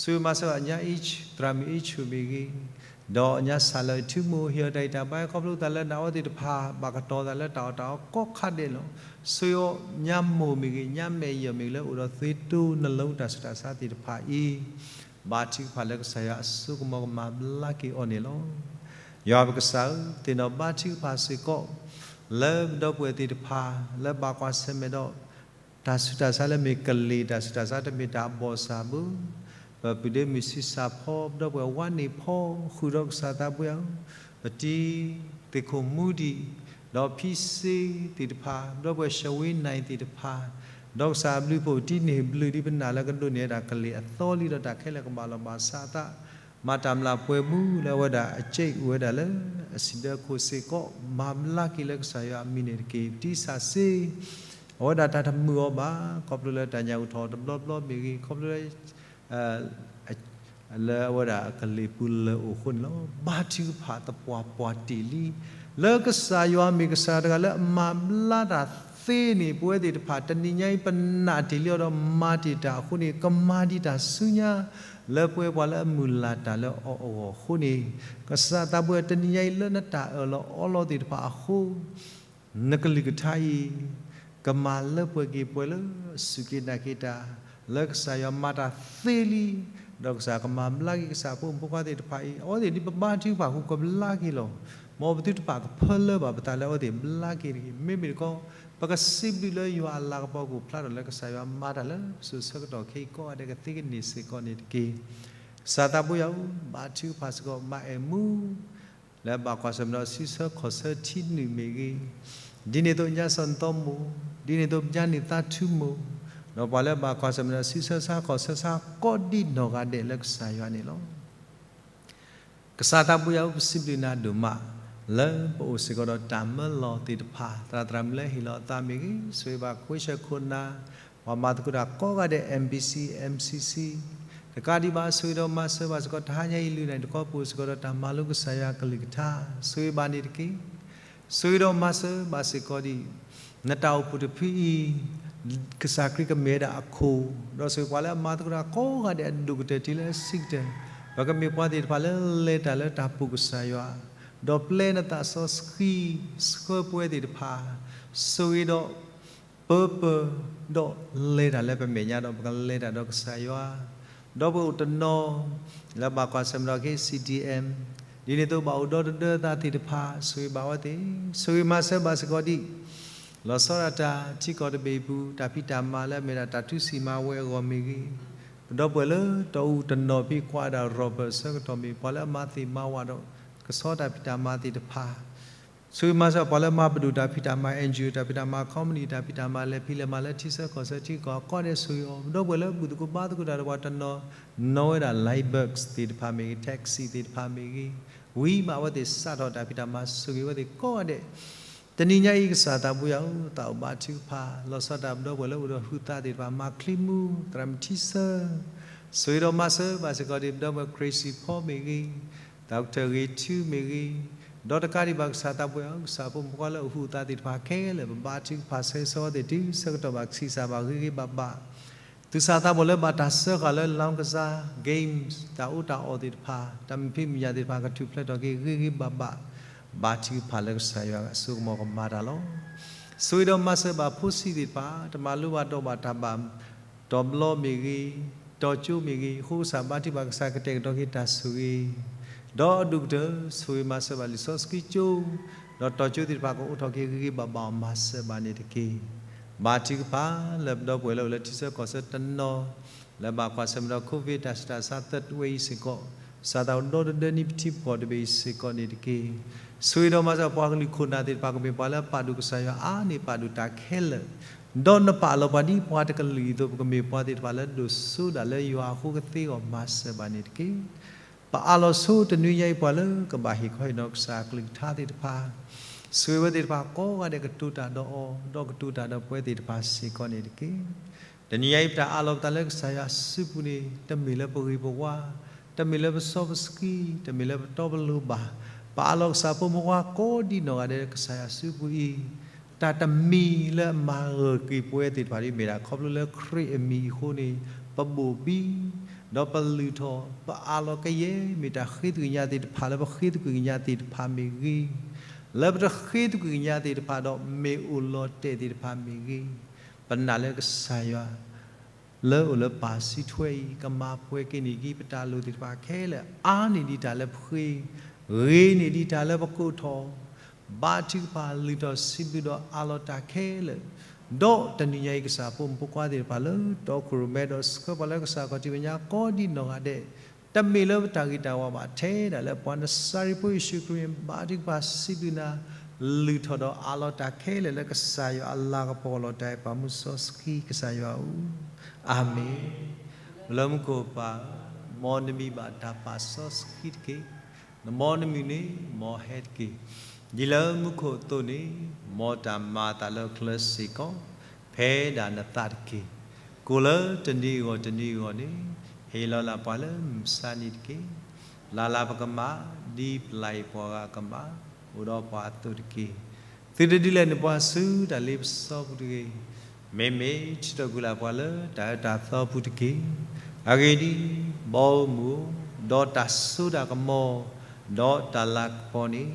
ဆိၣ်ဂ့ၤမၤစၢၤဘၣ်ညါ သရၣ်မုၣ်အ့ၣ်ဆူၣ်မ့ၢ်ဂ့ၤ, ဒီးညါစၢ်လၢအထူမိၢ်ဟ့ၣ်အီၤတၢ်ဂံၢ်တၢ်ဘါ ခီဖျိသးလၢနၤအဝဲသ့ၣ်တဖၣ် ဘၣ်ကတီၤသးလၢတၢ်အီၣ်တၢ်အီကိးခါဒဲးလီၤ. ဆိၣ်ဂ့ၤညါမိၢ်မ့ၢ်ဂ့ၤ, ညါမဲာ်ယီၤမ့ၢ်ဂ့ၤ လၢအိၣ်ဒီးသွ့တိနလိတၢ်ဆူးတၢ်ဆါသ့ၣ်တဖၣ်အံၤ, ဘါထုကဖၣ်လၢကစၢ်ယွၤအစိကမီၤကမၤဘျါက့ၤအီၤန့ၣ်လီၤ. ယွၤပကစၢ်ဧၢ, သ့ၣ်နီၣ်ဘါထုကဖၣ်စ့ၢ်ကီး လၢပဒီပုၢ်ဝဲၢ်သ့ၣ်တဖၣ် လၢဘၣ်ကွၢ်ဆၢၣ်မဲာ်ဒီး တၢ်ဆူးတၢ်ဆါလၢမ့ၢ်ကလံၤတၢ်ဆူးတၢ်ဆါ တမ့ၢ်တၢ်ဘီၣ်စၢ်ဘၣ်, ပပုၢ်ဒ့မုၣ်ဆံးစၢ်ဖီ ပဒီပုၢ်ဝဲၢ်ဝါန့ၢ်ဖီ ဃုာ်ဒီးကစၢ်သးပှၢ်ဧၢ, ပတံၤသ့ၣ်ခိၣ်မူဒံး, ဒီးဖံစ့သ့ၣ်တဖၣ်, ပဒီပုၢ်ဝဲၢ်ရှဝ့နၤသ့ၣ်တဖၣ်, ဒီးကစၢ်အဘျုးအဖှိၣ် ပတံၤန့ၢ်ဘျုးဒ်ပနာ်လၢကဒိးန့ၢ်ဝဲဒၣ်ကလံၤအသီလံဒီး တၢ်ခဲလၢာ်ကဘၣ်လီၤဘၣ်စးအသး မၤတၢ်မျၢ်ပှဲၤမူလၢအဝဲဒၣ်အစ့အိၣ်ဝဲဒၣ်လၢ အစံးဒၢခိၣ်စ့ၢ်ကီး မၤဘျါက့ၤလၢကစၢ်ယွၤအမံၤန့ၣ်တက့ၢ်. ပတံၤစၢ်စ့ အဝဲဒၣ်တၢ်တမုာ်အီၤဘၣ်, ခီဖျိလၢတၢ်ညၣ်အုၣ်ထီၣ်တဘျီဘျီမ့ၢ်ဂ့ၤ, ခီဖျိလၢ လၢအဝဲဒၣ်အကလံၤပူၤလၢအိၣ်အဃိန့ၣ်လီၤ. ဘါထုကဖၣ်သပှၢ်ပှၢ်တ့ၢ်လံ, လၢကစၢ်ယွၤမ့ၢ်ကစၢ်တဂၤလၢအမၤဘျါတၢ် သ့န့ၣ် ပဝဲသ့ၣ်တဖၣ် တနံၤညါအံၤ ပနာ်တ့ၢ်လံအီၤဒီးမၤတ့ၢ်တၢ်အဃိန့ၣ် ကမၤဒံးတၢ်ဆူညါ လၢပဝဲပှၤလၢအမုၢ်လၢ်တၢ်လၢအီၤအဂီၢ်အဃိန့ၣ်, ကစၢ်သးပှၢ် တနံၤညါအံၤ လၢနတၢ်အၢၣ်လီၤအီလီၤသ့ၣ်တဖၣ်အဃိ နကလုၢ်ကထါအံၤ ကမၤလၢပှဲၤက့ၤပှဲၤလၢအစူၢ်က့ၤနာ်က့ၤတၢ် လၢကစၢ်ယွၤမၤတၢ်သ့လံ, ဒီးကစၢ်ကမၤဘျါက့ၤကစၢ်ဖိမုၣ်ဖိခွါသ့ၣ်တဖၣ်အံၤ အဝဲသ့ၣ်ဒ်ပဘါထုကဖၣ်အဃိ ကဘျါက့ၤလီၤ. မ်ပသုတပာ်ကဖၢလၢဘၣ်ပသးလၢအဝဲသ့ၣ်ဘျါက့ၤတဂ့ၤ. မ့မ့ၢ်တခီ ပကစံးဘျုးလၢယွၤအလၤကပီၤကအိၣ်ဖျါထီၣ်လၢကစၢ်ယွၤမၤတၢ်လၢပစိၤဆၢကတီၢ်ခဲအံၤကိးဂၤဒဲး ကသ့ကန့ၢ်စ့ၢ်ကီးန့ၣ်တက့ၢ်. ကစၢ်သးဘိယွၤဧၢ, ဘါထုကဖၣ်စ့ၢ်ကီး မၤအဲၣ်မူ လၢအဘၣ်ကွၢ်ဆၢၣ်မဲာ်ဒီးစံးဆၢခီၣ်ဆၢထံနုာ်မ့ၢ်ဂ့ၤ, ဒ်န့ၣ်အသိးညါစီၤနသီမိၢ်, ဒ်န့ၣ်အသိးပညါန့ၢ်သးထူမိၢ်, ဒီးပှၤလၢအဘၣ်ကွၢ်ဆၢၣ်မဲာ်ဒီးစံးဆၢဆါခီၣ်ဆၢဆါကိးဒံနီၢ်ဂၤဒဲးလၢကစၢ်ယွၤန့ၣ်လီၤ. ကစၢ်သးဘိယွၤဧၢ, ပစံးဘျုးနၤဒိၣ်မး လၢပအိၣ်စ့ၢ်ကီးဒီးတၢ်မၢလီၤသ့ၣ်တဖၣ်, သရၣ်သရၣ်မုၣ်လၢဟ့ၣ်လီၤအသးမ့ၢ်ဂ့ၤ, ဆိၣ်ဂ့ၤဘၣ်ခွံဆၢခိၣ်နၢ် ပှၤမၤသကိးတၢ်ကိးဂၤဒဲး M B C, M C C, တကးဒံးဘၣ် ဆိၣ်ဂ့ၤဒီးမၤစၢၤဘၣ်စ့ၢ်ကီး တဟါညါအံၤ လုၢ်နၤတခီပူၤ စ့ၢ်ကီးဒီးတၢ်မၤလိကစၢ်ယွၤကလုၢ်ကထါ, ဆိၣ်ဂ့ၤဘၣ်န့ၣ်တက့ၢ်. ဆိၣ်ဂ့ၤဒီးမၤစၢၤဘၣ်စ့ၢ်ကီးဒံး နတၢ်အိၣ်ဖှိၣ်တဖုအံၤ ကစၢ်ခရံာ်ကမ့ၢ်ဝဲဒၣ်အခိၣ်, ဒီးဆိၣ်ဂ့ၤပှၤလၢအမၤသကိးတၢ်ကိးဂၤဒဲး အဒိၣ်ကတၢၢ်တုၤလၢအဆံးကတၢၢ်, ပကမ့ၢ်ပှၤသ့ၣ်တဖၣ်လၢလဲၤတၢ်လၢတၢ်ပိာ်ကစၢ်ယွၤ, ဒီးပျဲနသးစီဆှံ ဆှၢပဝဲသ့ၣ်တဖၣ်, ဆိၣ်ဂ့ၤဒီး ပၢပၢဒီးလဲၤတၢ်လၢပမဲာ်ညါဒီး ပကလဲၤတၢ်ဒီးကစၢ်ယွၤ, ဒီးပအိၣ်တနီၤ လၢဘၣ်ကွၢ်ဆၢၣ်မဲာ်ဒီးက့ၤ C D M, ဒ်န့ၣ်အသိးဘၣ်အိၣ်ဒီတဒၢသးသ့ၣ်တဖၣ် ဆိၣ်ဂ့ၤဘၣ်အဝဲသ့ၣ်, ဆိၣ်ဂ့ၤမၤစၢၤဘၣ်စ့ၢ်ကီးဒံး လီၤဆီဒၣ်တၢ် ထံကီၢ်တဘ့ၣ်အပူၤ တၢ်ဖံးတၢ်မၤလၢအမ့ၢ်ဒၣ်တၢ်ထူစံၣ်မၤဝဲအဂီၢ်မ့ၢ်ဂ့ၤ, ပဒီပုၢ်ဝဲၢ်လၢတီအူတနီၤဖဲကွၢ်ဒၣ် Robert ဆၢကတီၢ်မ့ၢ် ပှၤလၢအမၤသ့ၣ်မၤဝၤဒီး ကဆီတၢ်ဖံးတၢ်မၤသ့ၣ်တဖၣ် ဆိၣ်ဂ့ၤမၤစၢၤပှၤလၢမၤပဒိၣ်တၢ်ဖံးတၢ်မၤ N G O တၢ်ဖံးတၢ်မၤ company တၢ်ဖံးတၢ်မၤ လဲၤဖံးလဲၤမၤလၢထံဆၢကီၢ်ဆၢထံကီၢ်အကိးဂၤဒဲး ဆိၣ်ဂ့ၤအီၤ, ဒီပုၢ်ဝဲၢ်လၢဘူၣ်သကိးဘါသကိးတၢ်ဒီးပှၤတနီၤ နီၣ်ဝဲဒၣ် Lightbus သ့ၣ်တဖၣ်မ့ၢ်ဂ့ၤ, taxi သ့ၣ်တဖၣ်မ့ၢ်ဂ့ၤ, ဝံၤမးအဝဲသ့ၣ်စးထီၣ်တၢ်ဖံးတၢ်မၤ ဆိၣ်ဂ့ၤအဝဲသ့ၣ်ကိးဂၤဒဲး တနံၤညါအံၤ ကစၢ်သးဘိယွၤဧၢ, သးအိၣ်ဘါထုကဖၣ် လီၤဆီဒၣ်တၢ် ပဒီပုၢ်ဝဲၢ်လၢအိၣ်ဒီးဟုးသးသ့ၣ်တဖၣ် မၤချံမူ သရၣ်မုၣ်ထံဆၢ, ဆိၣ်ဂ့ၤဒီးမၤစၢၤဘၣ်စ့ၢ်ကီးဒံး ပဒီပုၢ်ဝဲၢ် Crazy Paul မ့ၢ်ဂ့ၤ, ဒီကထၢၣ်ဂ့ၤထူမ့ၢ်ဂ့ၤ, ဒီးတကးဒံးဘၣ် ကစၢ်သးဘိယွၤဧၢ, ကစၢ်ဖိမုၣ်ဖိခွါလၢအဟုးသးသ့ၣ်တဖၣ်ခဲလၢာ် ပဘါထုကဖၣ်ဆၢဂ့ၤဆၢဝါသ့ၣ်တုၤဆၢကတီၢ်ဘၣ် ကဆံးစၢ်ဘၣ်ဂ့ၤဂ့ၤဘၣ်ဘၣ် သူၣ်စၢ်သးဘီၣ်လၢဘၣ်တၢ်စၢဃာ်လၢ လောင်းကစား games တၢ်အီၣ်တၢ်အီသ့ၣ်တဖၣ် တၢ်မုာ်ဖံးမုာ်ညၣ်သ့ၣ်တဖၣ် ကထူၣ်ဖျဲးထီၣ်က့ၤဂ့ၤဂ့ၤဘၣ်ဘၣ်, ဘါထုကဖၣ်လၢကစၢ်ယွၤအစိကမီၤကမၤတၢ်လီၤ. ဆိၣ်ဂ့ၤဒီးမၤစၢၤဘၣ်ဖိဆံးသ့ၣ်တဖၣ် တမၤလိဘၣ်ဒီးဘၣ်တၢ်ဘၣ် တီၤဘျီမ့ၢ်ဂ့ၤ, တီၤကၠိမ့ၢ်ဂ့ၤ, အဃိကစၢ်ဘါထုကဖၣ် ကစၢ်ကတဲာ်ကတီၤက့ၤတၢ်ဆိၣ်ဂ့ၤ, ဒီးအဒိၣ်ကတၢၢ် ဆိၣ်ဂ့ၤမၤစၢၤဘၣ်လံာ်စီဆှံကၠိ ဒီးတီၤကၠိသ့ၣ်တဖၣ် ကအိးထီၣ်က့ၤဂ့ၤဂ့ၤဘၣ်ဘၣ်အီၤ မၤစၢၤဘၣ်န့ၣ်တက့ၢ်. ဘါထုကဖၣ်လၢပဒီပုၢ်ဝဲၢ်လၢအိၣ်လၢထံဆၢကီၢ်ဆၢတနီၤ လၢဘၣ်ကွၢ်ဆၢၣ်မဲာ်ဒီး COVID တၢ်ဆူးတၢ်ဆါ third wave အံၤစ့ၢ်ကီး, ကစၢ်သးအိၣ်ဒီတဒၢနံၣ်ပထံပကီၢ်တဘ့ၣ်အံၤစ့ၢ်ကီးန့ၣ်တက့ၢ်. ဆိၣ်ဂ့ၤဒီးမၤစၢၤပှၤကလုာ်ခိၣ်နၢ်သ့ၣ်တဖၣ် ကမ့ၢ်ပှၤလၢအပာ်ဒိၣ်ကစၢ်ယွၤအါန့ၢ်ပာ်ဒိၣ်တၢ်ခဲလၢာ်, ဒီးနပာ်လီၤပှၤဒ်ပှၤတကလုာ်အသိး ပကမ့ၢ်ပှၤသ့ၣ်တဖၣ်လၢဒိၣ်စိဒၣ်လၢယွၤအဃိကသ့အဂီၢ် မၤစၢၤဘၣ်န့ၣ်တက့ၢ်. ပအးလီၤဆိတနွံညါအံၤ ပှၤလၢကဘၣ်ဟ့ၣ်ခီဟ့ၣ်နီၤကစၢ်အကလုၢ်ကထါသ့ၣ်တဖၣ်, ဆိၣ်ဂ့ၤဝဲသ့ၣ်တဖၣ်ကိးဂၤဒဲး ကတိၤတၢ်ဒီးအီၤ ဒီးကတိၤတၢ်ဒီးပဝဲသ့ၣ်တဖၣ်စ့ၢ်ကီးန့ၣ်တက့ၢ်. တနံၤညါအံၤ ပတၢ်အးလီၤပသးလၢကစၢ်ယွၤအစုပူၤန့ၣ် တမ့ၢ်လၢပဂ့ၤပဝါ, တမ့ၢ်လၢပစီပစကံ, တမ့ၢ်လၢပတီပလိၤဘၣ်. ပအးလီၤကစၢ်ဖိမုၣ်ဖိခွါကိးဒံနီၢ်ဂၤဒဲးလၢကစၢ်ယွၤအစုပူၤအံၤ, တၢ်တမံၤလၢအမၤဂၢၢ်က့ၤပဝဲသ့ၣ်တဖၣ်ဒ်မ့ၢ်ဒၣ် ခီဖျိလၢခရံာ်အမံၤအဃိန့ၣ် ပဘိၣ်ဘံ ဒီးပလုၢ်ထီၣ် ပအးလီၤကယဲၢ် မ့ၢ်တၢ်ဃ့သကွံာ်ကညးသ့ၣ်တဖၣ် လၢပဃ့သကွံာ်ကညးသ့ၣ်တဖၣ်မ့ၢ်ဂ့ၤ, လၢပတဃ့သကွံာ်ကညးသ့ၣ်တဖၣ်ဒီး မ့ၢ်အိၣ်လီၤတဲာ်သ့ၣ်တဖၣ်မ့ၢ်ဂ့ၤ, ပနာ်လၢကစၢ်ယွၤ လၢအိၣ်လၢပၢ်စုထွဲအံၤ ကမၤပှဲၤက့ၤန့ၢ်က့ၤ ပတၢ်လိၣ်သ့ၣ်တဖၣ်ခဲလၢာ် အါန့ၢ်ဒံးတၢ်လၢပဃ့, ဂ့ၤန့ၢ်ဒံးတၢ်လၢပကိးထီၣ်, ဘါထုကဖၣ်လုၢ်ထီၣ်စံးဘျုးဒီးအးလီၤတၢ်ခဲလၢာ်, ဒီးတနံၤညါအံၤ ကစၢ်ဖိမုၣ်ဖိခွါသ့ၣ်တဖၣ်လၢ တီခိၣ်ရိၣ်မဲဒီး ဆှၢပှၤလၢကစၢ်ခီၣ်ထံးမဲာ်ညါကိးဒံနီၢ်ဂၤဒဲး, တမ့ၢ်လၢပတၢ်ဂ့ၤတၢ်ဝါဘၣ် ထဲဒၣ်လၢပှၤနစၤရ့းဖိယ့ၣ်ၡူးခရံာ် ဘါထုကဖၣ်စံးဘျုးနၤ, လုၢ်ထီၣ်ဒီးအးလီၤတၢ်ခဲလၢာ် လၢကစၢ်ယွၤအလၤကပီၤလီၤတၢ်အဲၣ်ပှၤမူစီဆှံ ကစၢ်ယွၤဧၢ, အၤမ့ၣ်. ပလၢမူခိၣ်ပၢ်, မ်နမံၤဘၣ်တၢ်ပာ်စီဆှံတက့ၢ်. နမ်နမံၤန့ၣ် မ်ဟဲတက့ၢ်. ဒ်လၢမူခိၣ်အသိးန့ၣ်, မ်တၢ်မၤအသးလၢကျဲစ့ၢ်ကီး ဖဲဒၣ်နသးတက့ၢ်. ကိၣ်လၢတနံၤအဂီၢ်တနံၤအဂီၢ်န့ၣ်, ဟ့ၣ်လီၤလၢပှၤလၢမုၢ်မဆါနံၤတက့ၢ်. လၢ်လၢ်ပကမၣ်, ဒ်ပျၢ်အံၤပှၤဂၤကမၣ်, အိၣ်ဒီးပှၤအသိးတက့ၢ်. သုတဒုးလဲၤနုာ်ပှၤဆူတၢ်လ့ပစီပူၤတဂ့ၤ. မ့မ့ၢ်ထုးထီၣ်ကွံာ်လၢပှၤလၢတၢ်အၢတၢ်သီပူၤတက့ၢ်. အဂ့ၢ်ဒ်အံၤ, ဘီမုၢ်ဧၢ, ဒီးတၢ်စိတၢ်ကမီၤ, ဒီးတၢ်လၤကပီၤန့ၣ်,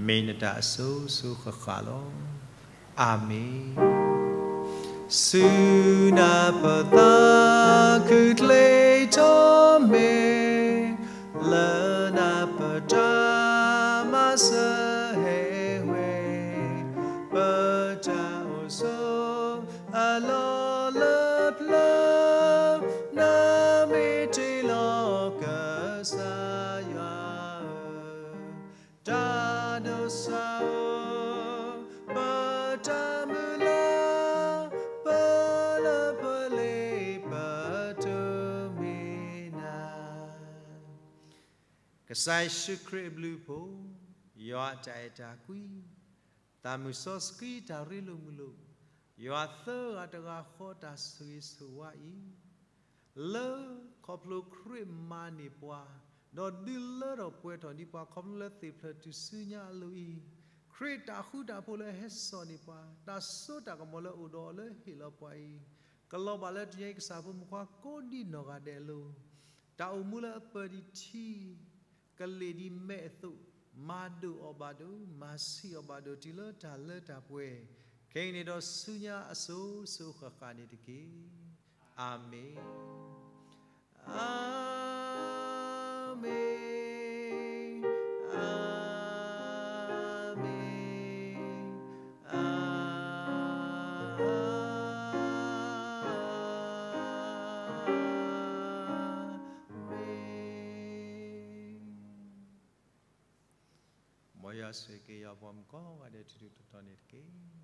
မ့ၢ်နတၢ်အစိၤစိၤဃၣ်ဃၣ်လီၤ. အၤမ့ၣ်. ဆူနၢ်ပၢၢ်သးခုချ့ထီၣ်မ့ၢ်, လၢနၢ်ပၢၢ်တၢ်မၤစၢၤဟဲဝဲ, ပတၢ်အိၣ်ဆိးအလီၢ်လၢပျၢၤ, နမ့ၢ်တ့လီၤကစၢ်ယွၤဧၢ, တၢ်ဒိးစၢ်ဧၢ, ပတၢ်မုၢ်လၢ်, ပလၢပလ့ပတိၢ်မ့ၢ်နၤ. ကစၢ်ယ့ၣ်ၡူးခရံာ်အဘျုးအဖှိၣ်, ယွၤအတၢ်အဲၣ်တၢ်ကွံ, သးမုၢ်စီဆှံတၢ်ရ့လိာ်မုာ်လိာ်, ယွၤသၢဂၤတဂၤဃီတၢ်ဆိၣ်ဂ့ၤဆိၣ်ဝါအံၤ, လၢခီဖျိခရံာ်မၤန့ၢ်ပှၤ, ဒီးဒုးလၢထီၣ်ပှဲၤထီၣ်န့ၢ်ပှၤခီဖျိလၢသ့ၣ်ဖျၢၣ်ထူၣ်စုညါအလိၤအံၤ, ခရံာ်တၢ်ဃူတၢ်ဖိးလၢဟဲစိာ်န့ၢ်ပှၤ, တၢ်စိတၢ်ကမီၤလၢအိၣ်ဒီးအီၤလၢဟ့ၣ်လီၤပှၤအံၤ, ကလီၤဘၣ်လၢတနံၤအံၤကစၢ်ဖိမုၣ်ခွါကိးဒံနီၢ်ဂၤဒဲးအလိၤ, တၢ်အိၣ်မူလၢအပၢၢ်ဒံးထံ ကလ့ၢ်ဒံးမဲးအသိး, မၤဒိၣ်အီၤဘၣ်ဒိၣ်, မၤဆံးအီၤဘၣ်ဒိၣ် တုၤလၢတၢ်လၢတၢ်ပှဲၤ, ခဲအံၤန့ၣ်ဒီးဆူညါအစိၤစိၤဃၣ်ဃၣ်န့ၣ်တက့ၢ်. အၤမ့ၣ်, အၤမ့ၣ်, အၤမ့ၣ်, အၤ မ့ၢ်. မ်ယွၤဆိၣ်ဂ့ၤက့ၤယွၤပှၤမုၣ်ကိးဂၤဒဲးထူထူတီတီန့ၣ်တက့ၢ်.